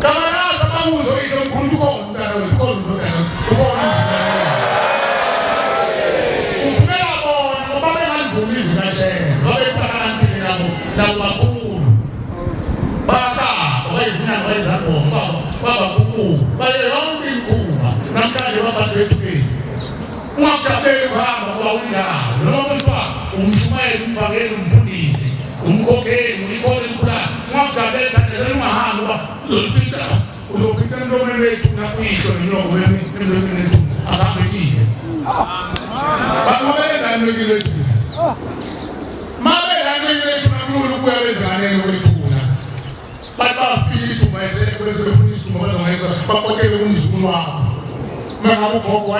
Cabalaza babuzo yitho mkhulu ukhona umntana wethu ukhona umntana ukhona umzukwana. Uvumela bona ngoba bengalivumi izwi kaShembe babehlakaniphile nabo nabo bakhulu. Bakaba bayizinanga bayizangoma babakhulu baye yonke imikhuba namhlanje babhadwe ethubeni. Ungakujabuleli ukuhamba ngoba uyindawo noma kuthiwa umshumayeli umvangeli umfundisi umkhokheli uyikhona elikhulayo ungakujabuleli thandazela ungahambi ngoba uzolifica uzofica emlomeni wethuna uyihlo nenyoko emlomeni wethuna akahambekile banqobele la emlomeni wethuna mabe la emlomeni wethuna kulula ukuya bezinganeni kwethuna bathi bafika iduma bese befuna isidumbu bazongenza bakhokhele umzukulu wabo uma ngabe ugogo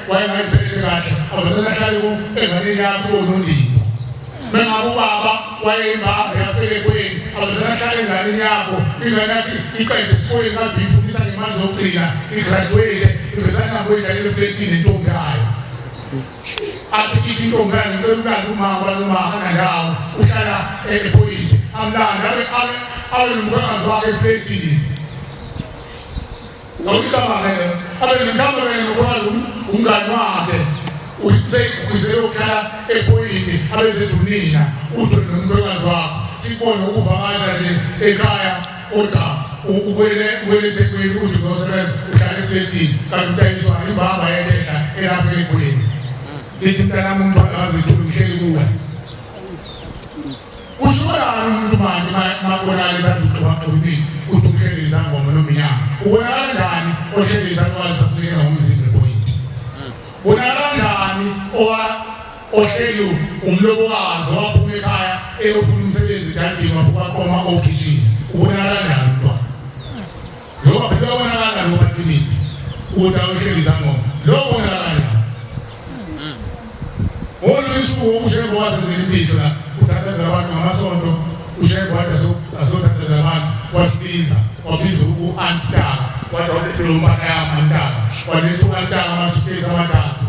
wayengayiphethe kahle abazane ahlale enganeni yakho konondini uma ngabe ubaba wayeyimbabe yafele kweni abazane ahlale enganeni yakho ingane yakhe iqede esikoleni kade uyifundisa ngemali zokugcina igraduate ibesanakubo idlalele efletini nentombi yayo athi ithi intombi yayo ngicela ulande umama baloma akanandawo uhlala ephoyile amlande abe abe abe nomkhwekazi wakhe efletini awuyicabange abe mhlawumbe wena nomkhwekazi umngani wakhe useyohlala ephoyini abezedunina ude nomkhwekazi wakho sibone ukuvakasha nje ekhaya kodwa ubuyele ubuyele eThekwini uthi uzosebenza uhlala efletini kanti utayiswa imbamba yentehla elapha eThekwini lithi mntanami umntwana wazithula ngihleli kuwe ushukelani umuntu manje mabonakala ethanda ukugxobagxoba impilo uthi uhleli izangoma noma inyanga ubonakala njani ohleli izalukwazi sasinikeza ngomzimba epoyinti bonakala njani ohleli umlobokazi waphuma ekhaya eyofuna umsebenzi edadini wafika waqoma okhishini ubonakala njani umntwana njengoba phela uyabonakala ngobatimiti ukuthi ayohleli izangoma lo ubonakala njani ngolunye usuku ushembe wazenzela imfihlo la uthandazela abantu ngamasonto ushembe wathi azothandazela abantu wasibiza wabiza u-antaka wathi walethela impahla yami antaka waletha u-antaka amasukesi amathathu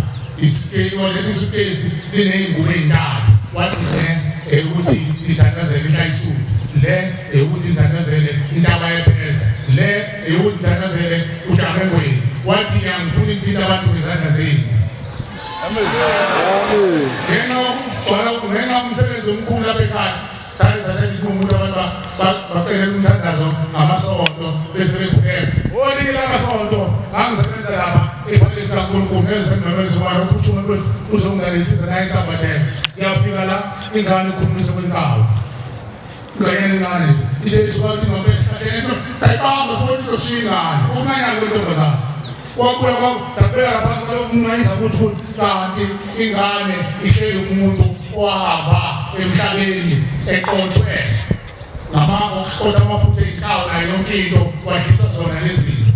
waletha isukesi liney'ngubo ey'ntathu wathi le eyokuthi nithandazele inhlayisudu le eyokuthi nithandazele intaba yepheza le eyokuthi nithandazele ujamengweni wathi angifuni nithinta abantu ngezandla zenu ngenxa yokugcwala ngenxa yomsebenzi omkhulu lapha ekhaya sale sathatha isinqumo ukuthi abantu bacelela umthandazo ngamasonto bese bekhuleka. Olinye lamasonto ngangisebenza lapha epalesi kaNkulunkulu ngezisememezwa ubani uphuthume mfethu uzongilalelisiza naye insambatheka. Ngiyafika la ingane ikhulumisa kwenkawu. Ingane encane ithe isuka ukuthi mama ehlahleni sayibamba futhi izoshiya ingane. Uncanyana kwentombazane. Kwabuya kwabheka lapha kwalokunqanyisa ukuthi kanti ingane ihleli umuntu owahamba emhlabeni eqothwe ngamanga okuqotha amafutha ey'nkawu nayo yonke into wadlisa zona lezinto.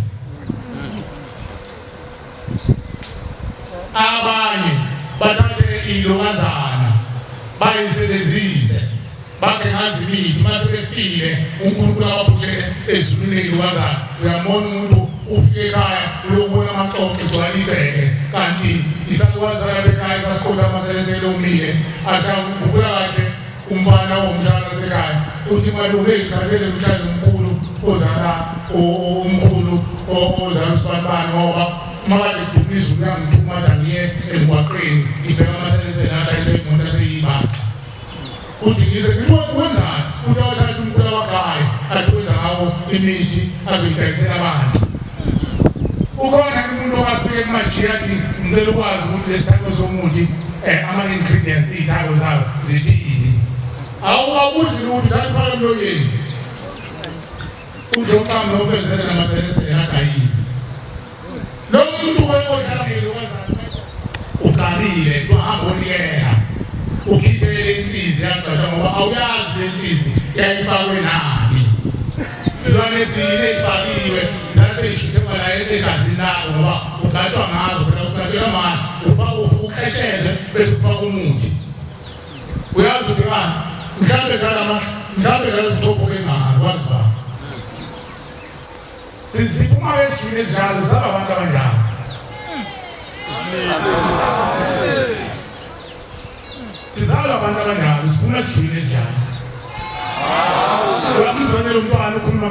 Abanye bathathe iy'lokazana bayisebenzise bakhe ngazi imithi mase befile uNkulunkulu abaphushele ezulwini ley'lokazana. Uyambona umuntu ufike ekhaya uyobona amaxoxo egcwala igceke kanti isalukazana bekhaya sasiqotha amaselesele omile ashakubukula kahle umfana owumshana wasekhaya uthi malume ngikhathele mhlawumbe umkhulu ozala umkhulu ozala usibanibani ngoba uma kade kuduma izulu yangithuma athi angiye emgwaqeni ngibheka amaselesele ashayiswe imoto aseyibaxa uthi ngize wenzani uthi awathatha umkhulu awagaye athi wenza ngawo imithi azoyidayisela abantu. Ukhona umuntu owafika kumajiya athi ngicela ukwazi ukuthi lesithako somuthi ama-ingredients iy'thako zawo zithini. Awubuzi lutho uthatha ufaka emlonyeni udle uqambe ofezele namaselesele agayiwe. Lo muntu odlalile uqalile uhamba onikela ukhiphe insizi yagcotshwa ngoba awuyazi le nsizi yayifakwe nani. Zilwane ezine ezifakiwe zaseyishuthe la egazini lakho ngoba ugcatshwa ngazo phela ugcatshwa mani ufaka ukhetshezwe bese ufaka umuthi. Uyazi ukuthi ngani mhlawumbe ngalama mhlawumbe ngalobuchopho bengalo wazi ba. Siphuma ezweni ezinjalo saba abantu abanjalo. Sizalwa abantu abanjalo siphuma ezweni ezinjalo. Uyamzonela umntwana ukhuluma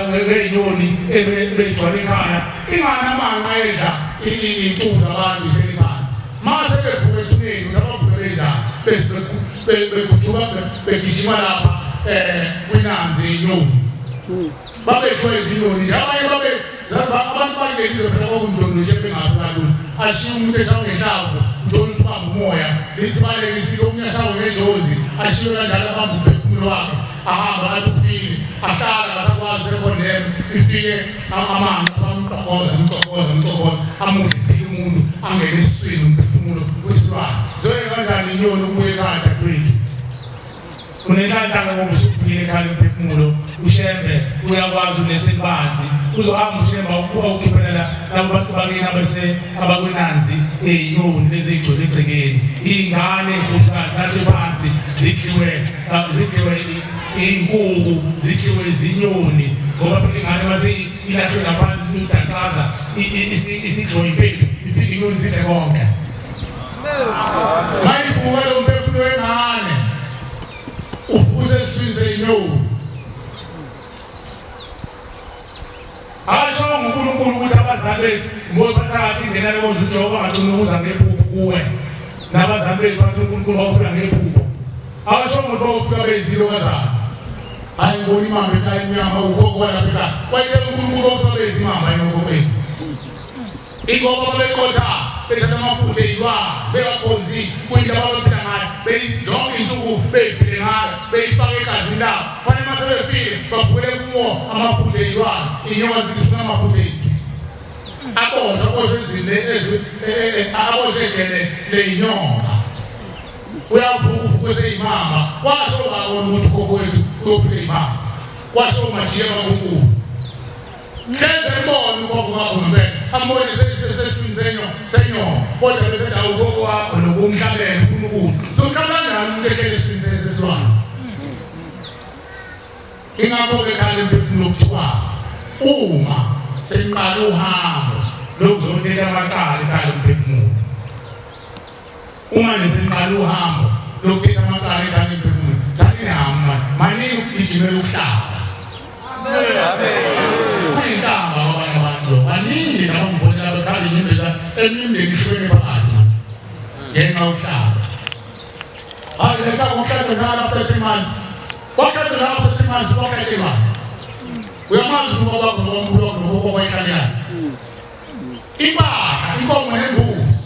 ngey'nyoni ebeyigcwala ekhaya ingane amanqa edla iy'ntuku zabantu ihleli phansi mase bevuka ethuneni ukuthi abavuke benjani bese begujuka begijima lapha um kwinanzi yenyoni babethwa izinyoni nje abanye babe abantu bakuleli zwe phela kwakumdondoshe bengafi kalula ashiye umuntu eshawa ngenhlavu uthole ukuthi ubamba umoya lisibaleke isike omunye ashawe ngejozi ashiye kanjalo abamba umphefumulo wakhe ahambe athi ufile ahlala akasakwazi sekhondeme ifike amanzi amqokoza amqokoza amqokoza amudle umuntu angene esiswini umphefumulo wesilwane zoye kanjani inyoni ukubuye ekhaya dadewethu Unenhlanhla ngoba usufike ekhaya lomphefumulo uShembe uyakwazi unesebanzi uzohamba uShembe awukhiphela labo bantu bakini abase abakwinanzi ey'nyoni lezi ey'gcwele egcekeni iy'ngane ey'hlushwayo zilale phansi zidliwe zidliwe iy'nkuku zidliwe izinyoni ngoba phela ingane mase ilahlwe ngaphansi isudaqaza isidliwe impethu ifike inyoni zidle konke. Mayivuka lo mphefumulo wengane ufuze esiswini seyinyoni. Asho nguNkulunkulu ukuthi abazali bethu ngoba phakathi ingena lenkonzo uJehova ngagcina ukuza ngephupho kuwe. Nabazali bethu bathi uNkulunkulu bawufika ngephupho. Awasho ukuthi bawufika bezilokazana. Hayi ngibona imamba ekhaya inyama ugogo walapha ekhaya. Wayetshela uNkulunkulu bawufika bezimamba yena Ingoba babeqotha bethatha amafutha eyilwane bengakhonzi kuyinto ababephila ngayo beyizonke insuku beyiphile ngayo beyifaka egazini labo fanele uma sebefile bavukele kuwo amafutha eyilwane inyoka zithi funa amafutha ethu aboshwa aboshwe izine aboshwe ejele leyinyoka uyavuka uvuke seyimamba washo bakona ukuthi ukhokho wethu uyofika imamba washo umajiya bakunkulu Hleze mbone ugogo wakho ngempela ambone sesiswini senyoka kodwa bese dawu ugogo wakho nokumhlabela ufuna ukudla uzomhlaba kanjani umuntu ehlele esiswini sesilwane ingakho-ke khala emphefumulo kuthiwa uma seniqala uhambo lokuzothetha amacala ekhaya lomphefumulo uma nje seniqala uhambo lokuthetha amacala ekhaya lomphefumulo thani nami maningi ukugijimela ukuhlaba Kuyinhlamba kwabanye abantu lo. Baningi laba ngibonela bekhala inyembezi emindeni ihlukene phakathi manje. Ngenxa yokuhlaba. Hayi leka ukuhlaba njalo after 3 months. Washada lapho simazi washada imali. Uyamazi ubaba wakho nomkhulu wakho nokhokho wayehlabelana. Impahla, inkomo nembuzi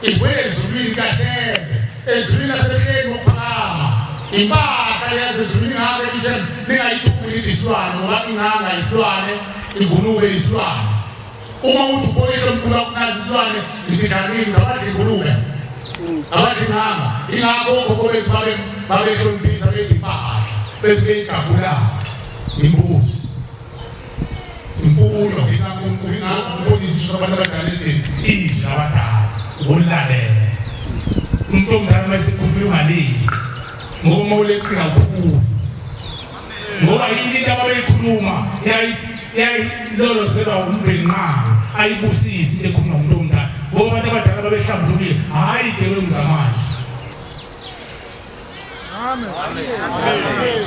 ivele ezulwini kaShembe, ezulwini lasehleni ngokuphakama. Impahla yasezulwini ngabe iShembe ningayithumi nithi isilwane ngoba ingcanga isilwane, ingulube isilwane. Uma uthi uboyisho mkhulu wakho nazi isilwane, ngithi dlamini abadla ingulube. Abadla ingcanga. Ingakho okhokho bethu babehloniphisa bethi impahla bese beyigabula imbuzi. Imfuyo ikaNkulunkulu ingakho ubonisa isho abantu abadala ethi izwi labadala ubolilalele. Umuntu omdala uma esekhuluma ungaleli ngoba uma uleqi kakhulu ngoba yini into ababeyikhuluma yayilolozelwa uMvelinqangi ayibusise into ekhulunywa umuntu omdala ngoba abantu abadala babehlambulukile hhayi igebengu zamanje. Amen. Amen.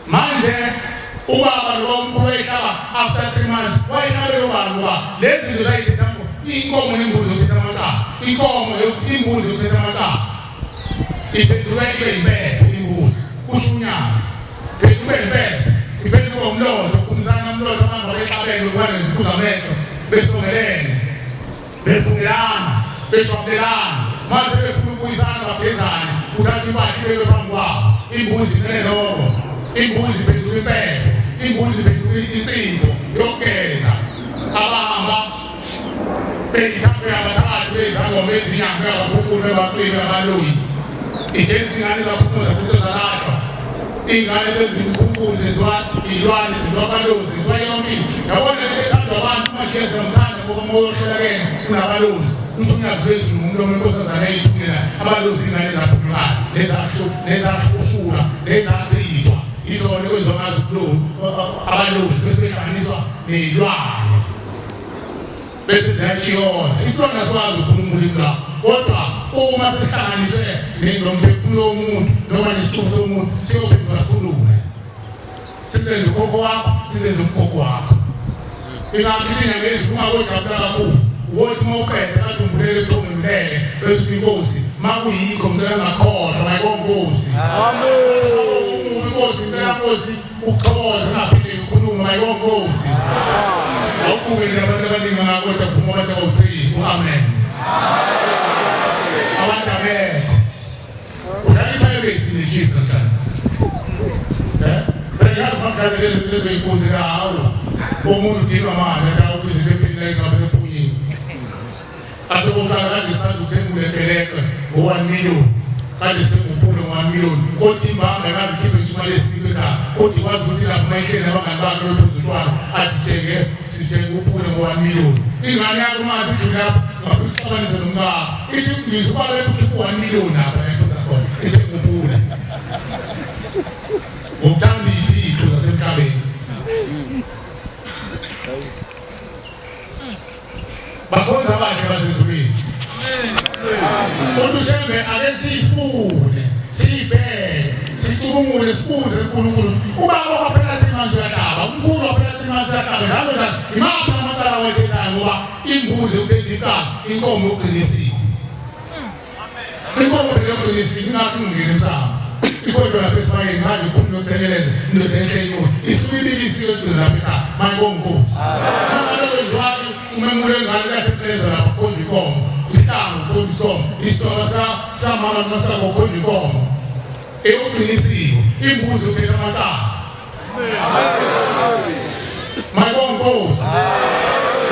Manje ubaba nobamkhulu wayehlaba after 3 months wayehlabele ubani ngoba lezi zinto zayithetha inkomo nembuzi yokuthetha amacala inkomo yokuthi imbuzi yokuthetha amacala iphenduka ibe impepho imbuzi kusho unyazi phenduka impepho iphenduka umlotha ukhumsana umlotha abantu babexabene ukuba nezibuza amehlo besongelene befungelana beshwabulelana mase befuna ukubuyisana bagezane uthatha impahla ibekwe phambi kwabo imbuzi imele lokho imbuzi iphenduka impepho imbuzi iphenduka insipho yokugeza abahamba beyithaphe abathathu bezangoma ezinyanga abakhukulu bebaqile abaloyi igeza ingane zaphumuza futhi zalahlwa Iy'ngane sezinkukhu zenziwa iy'lwane zenziwa abalozi zenziwa yonke into. Yabona lento ethandwa abantu uma nje siyamthanda ngoba uma uyohlola kuyena unabalozi. Uthi unyazi lwezulu ngumlomo wenkosazana eyithunela abalozi iy'ngane ezaphunyukayo nezahlushulwa nezachithwa izona ekwenziwa ngazo abalozi bese behlanganiswa ney'lwane. Bese ziyatshikoza isilwane asikwazi ukukhuluma ulimi lwakho kodwa uma sihlanganiswe nomphefumulo womuntu noma nesithuku somuntu siyophenduka sikhulume sizenze ukhokho wakho sizenze umgogo wakho ingakho thina ngezwi ungakojabula kakhulu wothi uma uqeda kade umbulele ebuthongweni ulele bese uthi inkosi makuyikho ngicela ngakhohlwa mayibonga inkosi amen inkosi ngicela nkosi Ukuthokoza ungaphinde ngikhulume mayibonga inkosi. Awubuke nje abantu abaningi ngaka kodwa kuphuma abantu abawu-3 u-amen. Abantu abekho. Udlala i-Pirates ne-Chiefs namhlanje. Eh? Phela yazi makudlala lezo iy'nkunzi la hawu. Umuntu udinga mali la ubiza ithempeli la ingabe sephunyini. Athi okokuqala kade sisanda ukuthenga ulekeleke ngo-1 million kade senguphule ngo-1 million kodwa imbamba ekaze ikhiphe ngisho imali esiko ekhaya kodwa ikwazi ukuthi lapho uma ihleli nabangani bakhe bephuza utshwala athi thenge sithenge uphule ngo-1 million ingane yakho uma sidlule lapho ngafika ixabanise nomkakho ithi ngizwa ubaba ethi ukhiphe u-1 million lapha la ephuza khona ithenga uphule ngokuthanda iy'thixo zasemhlabeni. Bakhonza abahle basezulwini. Kodwa uShembe ake siyifune, siyibheke, sicubungule, sibuze uNkulunkulu. Ubaba waphela manje uyahlaba, umkhulu waphela manje uyahlaba, njalo njalo. Imaphi amacala awayithethayo ngoba imbuzi uthetha icala, inkomo yokugcina isiko. Inkomo phela yokugcina isiko ingakho ingene emsamo. Ikodwa lapha esibayeni manje ukhuluma yokutheleleza indoda enhle inyuka. Isuke ibika isiko egcina lapha ekhaya. Manje bonginkosi. Manje kwenziwani umemule ngane uyatheleleza lapha khonja inkomo. Isihlangu khonja isomo. Isitolo samama noma sakho khonja inkomo. Eyokugcina isiko. Imbuzi yokuthetha amacala. Mayibonga inkosi.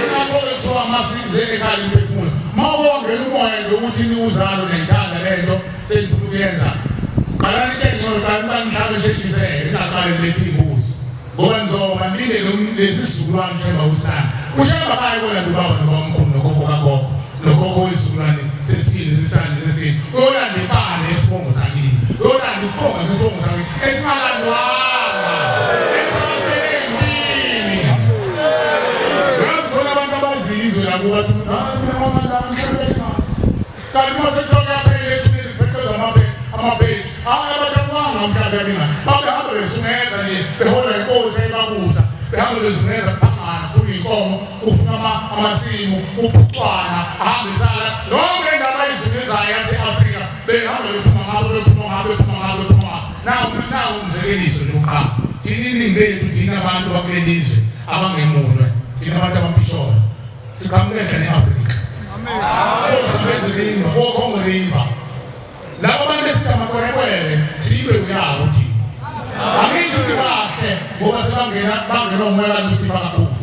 Ingakho-ke kuthiwa masize ekhaya imphefumulo. Uma uke wangena umoya nje ukuthi niwuzalo niyayithanda le nto senifuna ukuyenza. Qalani into engcono qalani uba nihlabe nisheshiseke ningaqali nilethe iy'mbuzi. Ngoba nizoba nilinde lesi sizukulwane uShemba usana. UShemba akayi kolanda ubaba nobamkhulu nokhokho kagogo nokhokho wesizukulwane sesibili sesisane sesine. Uyolanda impande yesibongo sakini. Uyolanda isibongo sesibongo sakini esingalandwanga. Esabafele empini. Uyazi khona abantu abazizwe labo bathi hayi mina ngoba la mhlabeni. Kanti uma sekuthiwa kuyaphela ethuneni kupheqeza amapheji. Hayi abantu abanga mhlabeni ngani. Babehamba bezungeza nje beholwa inkosi ebabusa. Behamba bezungeza phambana kufuna inkomo, ufuna amasimu, uphucwana, ahambisana. Yonke indaba ayizungezayo yase-Afrika behamba bephuma ngapha bephuma ngapha bephuma ngapha bephuma ngapha. Iningi lethu thina abantu bakuleli zwe abangemunwe, thina abantu abampisholo, siqhamuka enhla ne-Afrika. Amen. River, oCongo River. Labo bantu esigamakwerekwere sibe uyabo thina. Angisho ukuthi bahle ngoba sebangena bangena umoya kaLusifa kakhulu.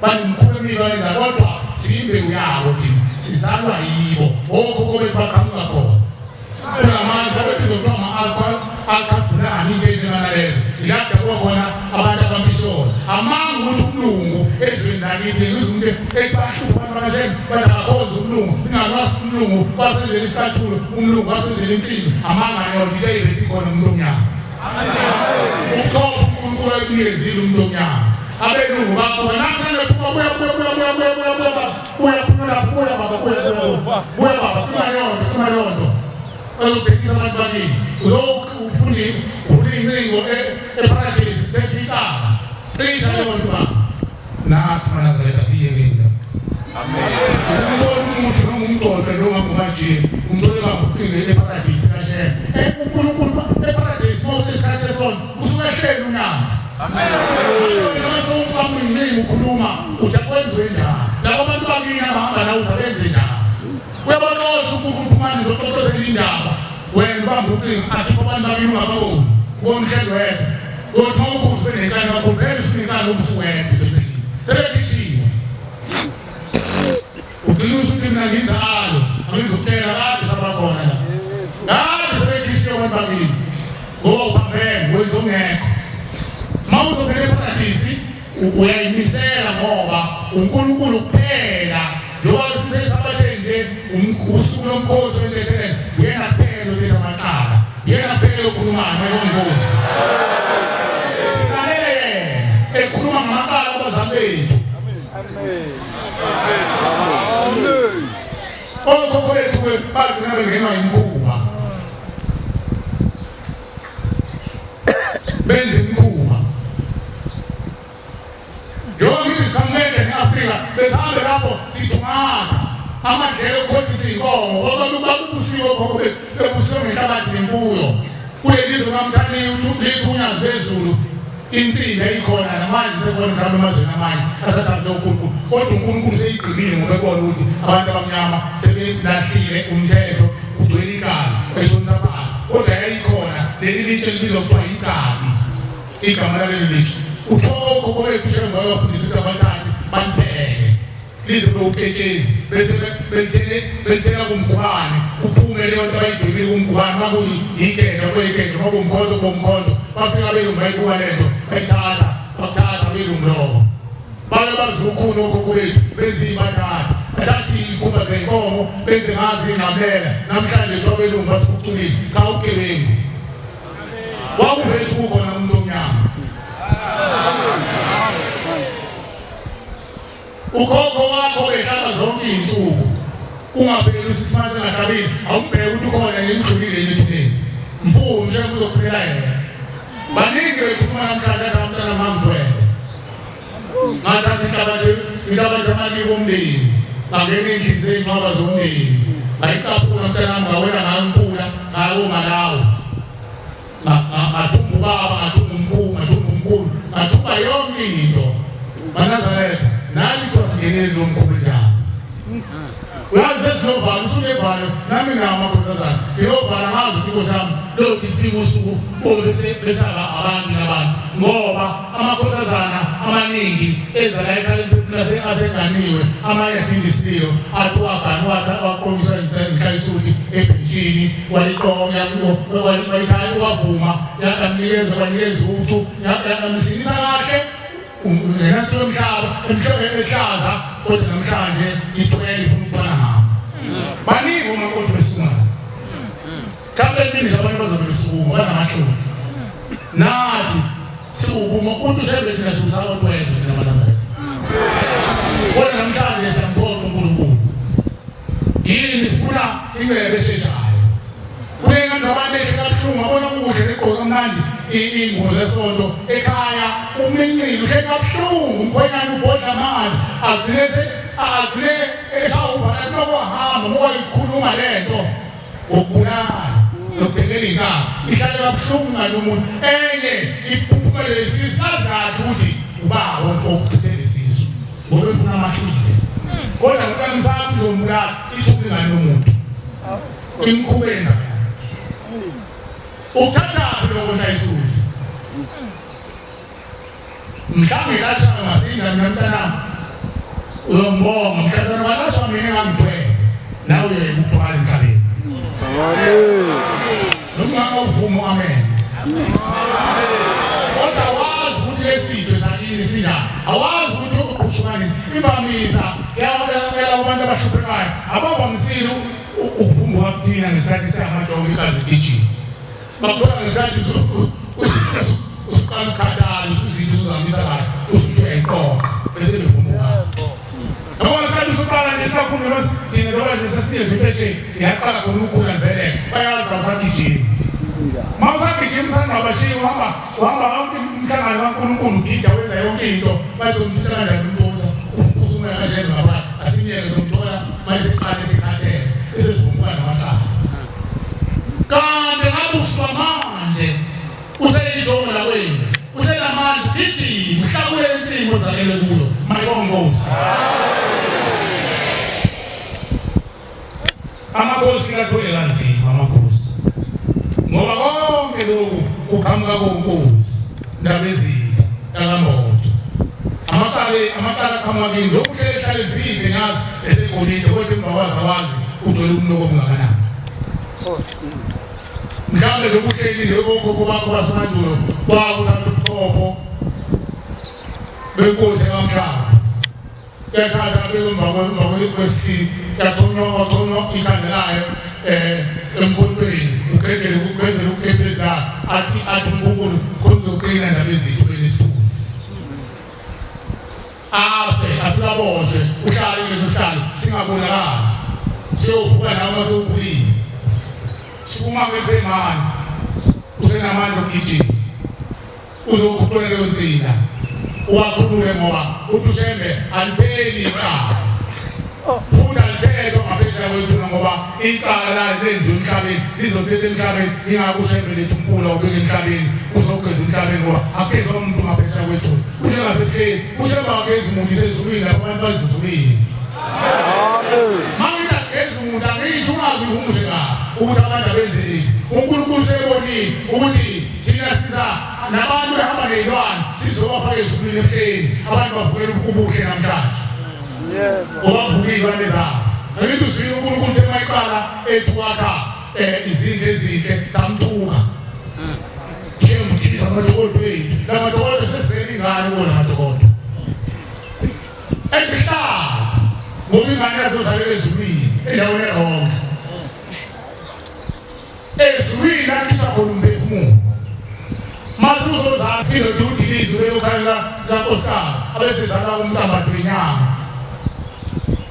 Banemkhulu emibili ayenza kodwa siyimbewu yabo thina. Sizalwa yibo. Okhokho bethu baqhamuka khona. Kulamazwe babebizwa kuthiwa ama-alkadulani into enjenganalezo ilada kuba khona abantu abampisholo amanga ukuthi umlungu ezweni lakithi ngizwe umuntu ethi bahlupha abantu bakashembe bathi akakhonze umlungu ingalwazi umlungu wasenzela isicathulo umlungu wasenzela insimbi amanga yona into eyibesikhona umuntu omnyama uqopha uNkulunkulu ayibuyezile umuntu omnyama abelungu bakho namhlanje phuma buya buya buya buya buya buya buya buya phuma lapho buya baba buya buya buya baba cima leyo nto cima leyo nto ozothengisa abantu bakini uzofunda uvula incingo eparadesi thetha icala cisha leyo nto baba nathi manazaretha siyekeni la umthola umuntu noma umgcothe noma ngubanje umthole kabucinge eparadesi kashembe uNkulunkulu eparadesi mose isikhathi sesonto usuke ehleli unazi amen sewuqhamuka ukhuluma uthi akwenziwe njani laba bantu bakini abahamba nawe uthi abenze njani uyabaxosha uNkulunkulu phumani uzoxoxosela indaba wena ubamba ucingo akhipha abantu bakini ungababoni ubona uhleli wedwa uyothi uma ukhuzwe nenkani kakhulu phela usunenkani ubusuwedwa ethempelini sebekhishiwe ugcina usuthi mina nginzalo angizokutshela kade sabakhona la kade sebekhishiwe abantu bakini ngoba uphambene wenza ongekho uma uzongena eparadisi uyayimisela ngoba uNkulunkulu kuphela njengoba sisesabatheni nje usuku lomkhosi wentethelelo uyena kuphela othetha amacala uyena kuphela okhulumayo mayomkhosi silalele yena ekhuluma ngamacala abazali bethu okhokho bethu bagcina bengenwa yimikhuba benza imikhuba njengoba ngithi siqhamukele ne-Afrika besihambe lapho sithungatha amadlelo okukhothisa iy'nkomo ngoba babubusiwe okhokho bethu bebusiwe ngenhlabathi nemfuyo kuleli zwe kamthaniya lithi unyazi lwezulu insimbi eyikhona namanje sekhona mhlawumbe emazweni amanye asathande uNkulunkulu kodwa uNkulunkulu seyigqibile ngoba ebona ukuthi abantu abamnyama sebelahlile umthetho ugcwele igazi eshonisa phansi kodwa yayikhona leli litshe libizwa kuthiwa yigazi igama laleli litshe kuthiwa okhokho bethu shembe wabafundisa ukuthi abathathe balibheke lize bewuketshezi bese belithele belithela kumgubane kuphume leyo nto abayidwebile kumgubane makuyigeja kuyigeja makuwumkhonto kuwumkhonto bafika belungu bayibuka le nto bayithatha bakuthatha belungu lokho babe bazi ukhuni okhokho bethu benze iy'mbadada bathathe iy'nkumba zenkomo benze ngazo iy'nqamlela namhlanje kuthiwa belungu basiphuculile cha ubugebengu Wawuvele ukhona umuntu omnyama. Ukhokho wakho behlala zonke izinsuku. Ungapheli u-6 months engahlabile, awumbheke ukuthi ukhona yini emdlulile yini ethuneni. Mfuni ushembe uzokhulela yena. Baningi bekhuluma namhlanje athi umntana mangithwele. Ngathatha inhlabathi inhlabathi amaliko omndeni. Ngangena endlini zey'nqwaba zomndeni. Ngayicaphuna mntanami ngawela ngayo ngayo Malawi. Ngathumba ubaba, ngathumba umkhulu, ngathumba umkhulu, ngathumba yonke into. MaNazaretha, nani kuthiwa singenele lo mkhulu njalo. Uyazi sesiyovala, usunevalo, nami nginawo amakhosazana. Ngiyovala ngazi ukuthi inkosi yami lothi kufika usuku bese besaba abantu nabantu ngoba amakhosazana amaningi eza la ekhaya aseganiwe amanye adingisiwe athi wagana waqomiswa inhlayisuthi ebhentshini wayiqonya wayithatha wavuma yamnikeza wanikeza ucu yamsinisa kahle ngenansi yomhlaba ehlaza kodwa namhlanje ithwele ifuna ukuthwala ngabo baningi omakoti besukuma mhlawumbe emini nje abantu bazobe besukuma banamahloni nathi siwukuma umuntu ushebe thina siwusakotwezwe thina manazaretha kodwa namhlanje siyamphoqa uNkulunkulu yini sifuna ingcebo esheshayo Kulengathi abantu ehle kabuhlungu wabona kukuhle negqoka kamnandi iy'ngubo zesonto ekhaya umincile uhle kabuhlungu umkhwenyana ubhodla amanzi agcine agcine eshawubhala uma kwahamba uma kwayikhuluma le nto ngokubulala nokuthengela iy'nkabi ihlale kabuhlungu ngalo muntu enye iphuphumele sisazathi ukuthi ubaba okuchithela isisu ngoba efuna amahlwile kodwa kukamsaphi uzombulala ithuka ingane yomuntu imkhuba enza uthathaphi lokho shayisudla mhlawumbe kathanga masinda mina mntanami uyombonga mhlazana walashwa mina engangithwele nawe uyoyeka ukuthwala emhlabeni noma ungavuma amen kodwa wazi ukuthi lesitho sakini sinjani awazi ukuthi uqhushukani imvamisa yalabo bantu abahluphekayo abavamisile ukuvumbuka kuthina ngesikhathi siyamajongo igazi ligijima bakuthola ngesikhathi usuqala ukukhathala usuzinto usuzamisa kahle usuthi uyayiqoqa bese bevumbuka yabo ngesikhathi usuqala nje sakhulu noma thina njengoba nje sesiyezwa impesheni iyaqala khona ukukhula vele bayazi awusagijimi uma usagijima usangabashiyi uhamba uhamba yonke umhlangano kaNkulunkulu ugida wenza yonke into bazomthinta kanjani umuntu ukuthi umoya kanjani ngaphandle asimyeke somthola manje siqale sikhathele esezivumbuka namacala kanti ngabe usuka manje useyijongo lakwenu usenamandla gijima uhlakule insimu ozalelwe kuyo mayibonge inkosi amakhosi kathwele kanzima amakhosi ngoba konke lokhu kuqhamuka konkosi ndaba ezitha kakambodo amacala amacala aqhamuka kini lokhu hlele hlale zidle ngazi esegolide kodwa emva kwazi awazi udwele umnoko omngakanani mhlawumbe lokuhleli lokokhokho bakho basemandulo kwakuthatha ubuchopho benkosi yakamhlaba yathatha abeke emva kwesihlini yachonywa kwachonywa ikhanda layo um emkhontweni ugedele ugezele ukukepeza athi athi uNkulunkulu khona uzoqina ndaba ezithu benesithunzi afe afike aboshwe uhlale kuleso sihlalo singabonakali siyovuka nawe uma sewukhulile sukuma kwesemanzi usenamandla okugijima uzokhuphula leyo nsila uwakhulule ngoba uthi ushembe alipheli icala futhi alithethwa ngaphesheya kwethuna ngoba icala lenziwe emhlabeni lizothetha emhlabeni ingakho ushembe lethu umkhulu awubeka emhlabeni uzogeza emhlabeni ngoba akugezwa umuntu ngaphesheya kwethuna kunjengasebuhleni ushembe akagezi umuntu isezulwini lapho abantu bazizulwini Mangina gezi umuntu angisho ungazi uhumushe kabi ukuthi abantu abenzeni uNkulunkulu usebonile ukuthi Thina siza nabantu behamba ngeyilwane sizobafaka ezulwini ebuhleni abantu bavukela ubuhle namhlanje. Yebo. Ngoba iy'lwane zabo. Angithi uzwile uNkulunkulu uthe mayiqala ethi wakha izindlu ezinhle samthuka. Shembu ugibisa amadokodo ethu. La madokodo sesizele ingane kuwona madokodo. Ezihlaza ngoba ingane yazozalela ezulwini endaweni eronke. Ezulwini lakhipha khona umphefumulo. Mase uzozala indoda udilizi beyokhala kankosikazi abesezala umntambatho wenyama.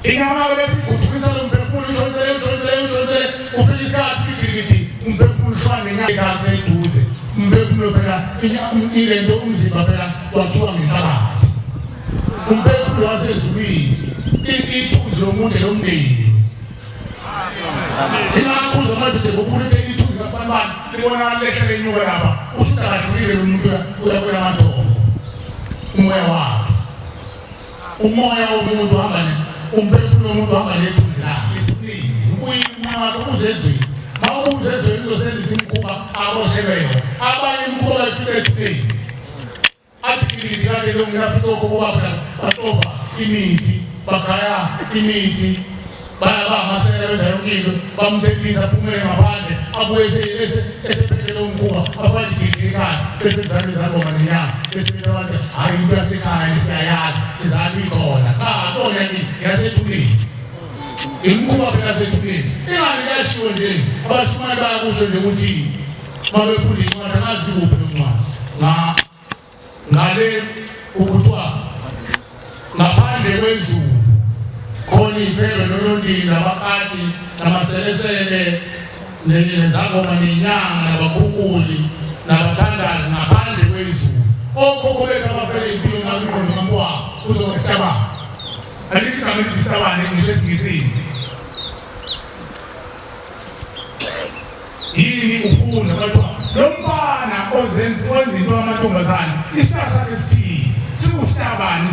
Inyama-ke bese igudukisa lo mphefumulo ushonsele ushonsele ushonsele ufika isikhathi igiligidi umphefumulo ushona nenyama igazi seduze umphefumulo phela ile nto umzimba phela wakhiwa ngenhlabathi umphefumulo wasezulwini ithunzi lomuntu elomndeni Ingakho uzwa amadoda ngokukhulu ethe ithunzi kaSalmani libonakala lehle lenyuka lapha usho ukuthi akadlulile lo muntu uyakwela amathongo umoya wakhe umoya womuntu uhamba umphefumulo womuntu uhamba nethunzi lakhe ubuyile umoya wakhe uze ezweni mawubuze ezweni uzosenzisa imikhuba aboshelwe yona abanye imikhuba bayifica ethuneni Athi kade longilafica okhokho babo baxova imithi bagaya imithi bana bamasela benza yonke into bamthethisa aphumele ngaphandle abuye esephethe lowo mkhuba afake igidi ekhaya bese kuzalwa izangoma nenyanga bese bethi abantu hhayi into yasekhaya siyayazi sizalwa ikhona cha kona yasethuleni imikhuba phela yasethulela ingani kuyashiwo nje abashumayeli bayakusho nje ukuthi babefunda incwadi angazi kuphi lo ncwadi ngale ukuthiwa ngaphandle kwezulu khona iy'phelo nolondini nabakati namaselesele nezangoma ney'nyanga nabakhukhuli nabathandazi ngaphandle kwezulu okhokho bethu abafele impilo nakumqondo kamfowabo uzokuhlabana alikho igama elithi sabane ngisho esingisini. Yini ufunda bathiwa lo mfana ozenza wenza into yamantombazane isaka sakhe sithini siwusitabani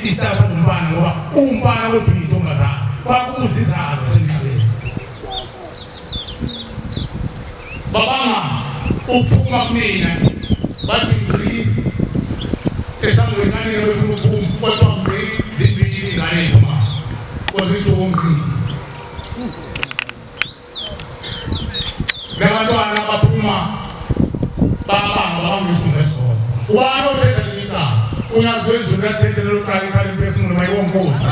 isaka salomfana ngoba uwumfana kodwa uyintombazane bakubuza izazi zasemhlabeni babanga uphuma kumina bathi ngqi esangweni ngane befuna ukuphuma kodwa ngqi zimbili ingane iphuma kwazithi ngqi Nabantwana baphuma babanga babanga isona. Ubani othetha leli cala? Uyazi wezulu lathethe lelo cala ikhala imphefumulo mayibonkosi.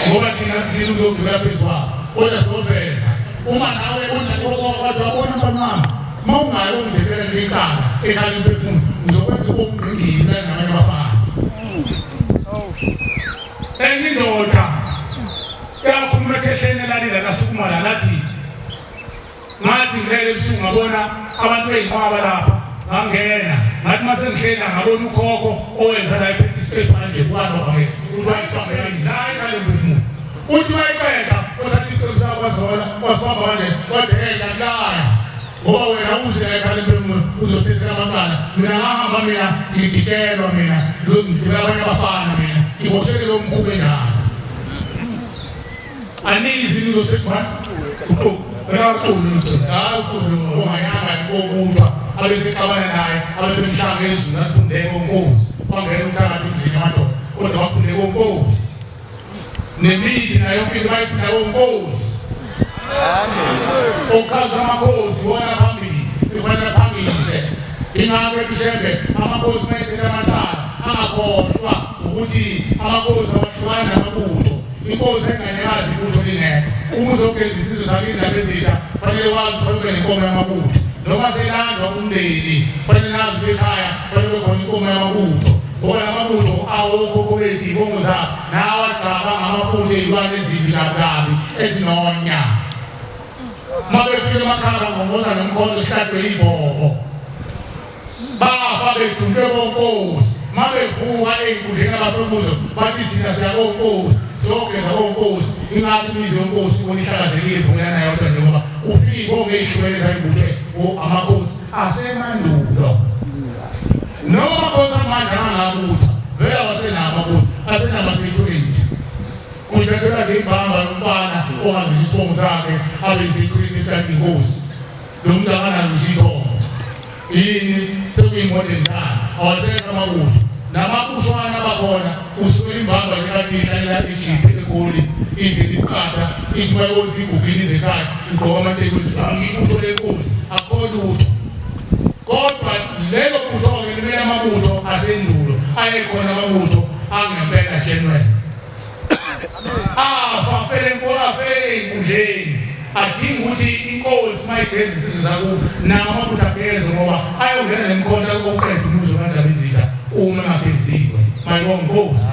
Ngoba thina sizile ukuzogibela phezu kwabo. Kodwa soveza. Uma nawe uthi kodwa wabona mntwana wami uma ungayi ungithethela leli cala ekhala imphefumulo ngizokwenza ube umngqingili nabanye abafana. Enye indoda yakhuluma ekhehleni elalila lasukuma la lathi ngathi ngilele ebusuku ngabona abantu beyinqwaba lapha ngangena ngathi uma sengihleli ngabona ukhokho owenza la iphethe isiqephu manje kuhamba kwake uthi wayisibambele la ekhale mbumu uthi wayiqeda wathatha isiqephu sakho wazola wasibamba manje wathi hey ngiyalaya ngoba wena uze ekhaya impilo uzosethela amacala mina ngahamba mina ngigitshelwa mina ngigibela abanye abafana mina ngiboshele lo mkhuba enjalo anizi nizosekhona uqulu hayi uqulu ongayanga kokuthwa abesexabana naye abesemhlanga ezulu afunde konkosi wangena umthakathi emzini amadoda kodwa wafunde konkosi nemithi nayo yonke into bayifunda konkosi Amen. Okuchaza amakhosi wona phambili kufanele phambise ingakho eBishembe amakhosi mayethetha amacala angakhohlwa ukuthi amakhosi awahlukani namabutho inkosi enganyakazi ibutho lingekho uma uzogeza isizwe sakini ndaba ezitha fanele wazi kufanele ube nenkomo yamabutho noma selandwa umndeni fanele nazi ukuthi ekhaya fanele kube khona inkomo yamabutho ngoba lamabutho awokhokho bethu ibongo zabo nawe agcaba ngamafutha ey'lwane ezimbi kabi kabi ezinonya uma befika emakhaya bangongoza nomkhonto kuhlatshwe ibhobo bafa bejunjwe konkosi uma bevuka ey'nkundleni abafuna kuzo bathi sina siyakonkosi siyogeza konkosi ingathi imizi yonkosi ubona ihlakazekile ivumelana yodwa nje ngoba ufike iy'bongo ey'hlukene zayibuthwe amakhosi asemandulo noma amakhosi amanje angangabutha vele awasenabo amabutho asenama-security uyithathela nje ibhamba lomfana ongazisho isibongo sakhe abe yi-security kanti inkosi lo muntu akanalo ngisho ithongo yini sekuyi-modern time awasekho amabutho namabushwana abakhona usuke imbamba nje kade ihlalela ejiphi egoli idle isiqatha ithi bayozi igugile izekhaya igqoka amateki ukuthi angibutho lenkosi akukho lutho kodwa lelo butho-ke limele amabutho asendulo ayekhona amabutho angempela genuine afa afele afele ey'nkundleni adinga ukuthi inkosi mayigeza isizwe sakubo nawo amabutho ageze ngoba ayongena nemikhonto oqeda umuzi wamandaba izitha uma engageziwe mayibonga inkosi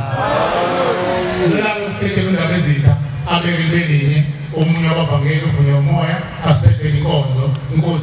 ngicela ukubhekela undaba ezitha abeke libe linye omunye wabavangeli uvunywe umoya asithethele inkonzo inkosi.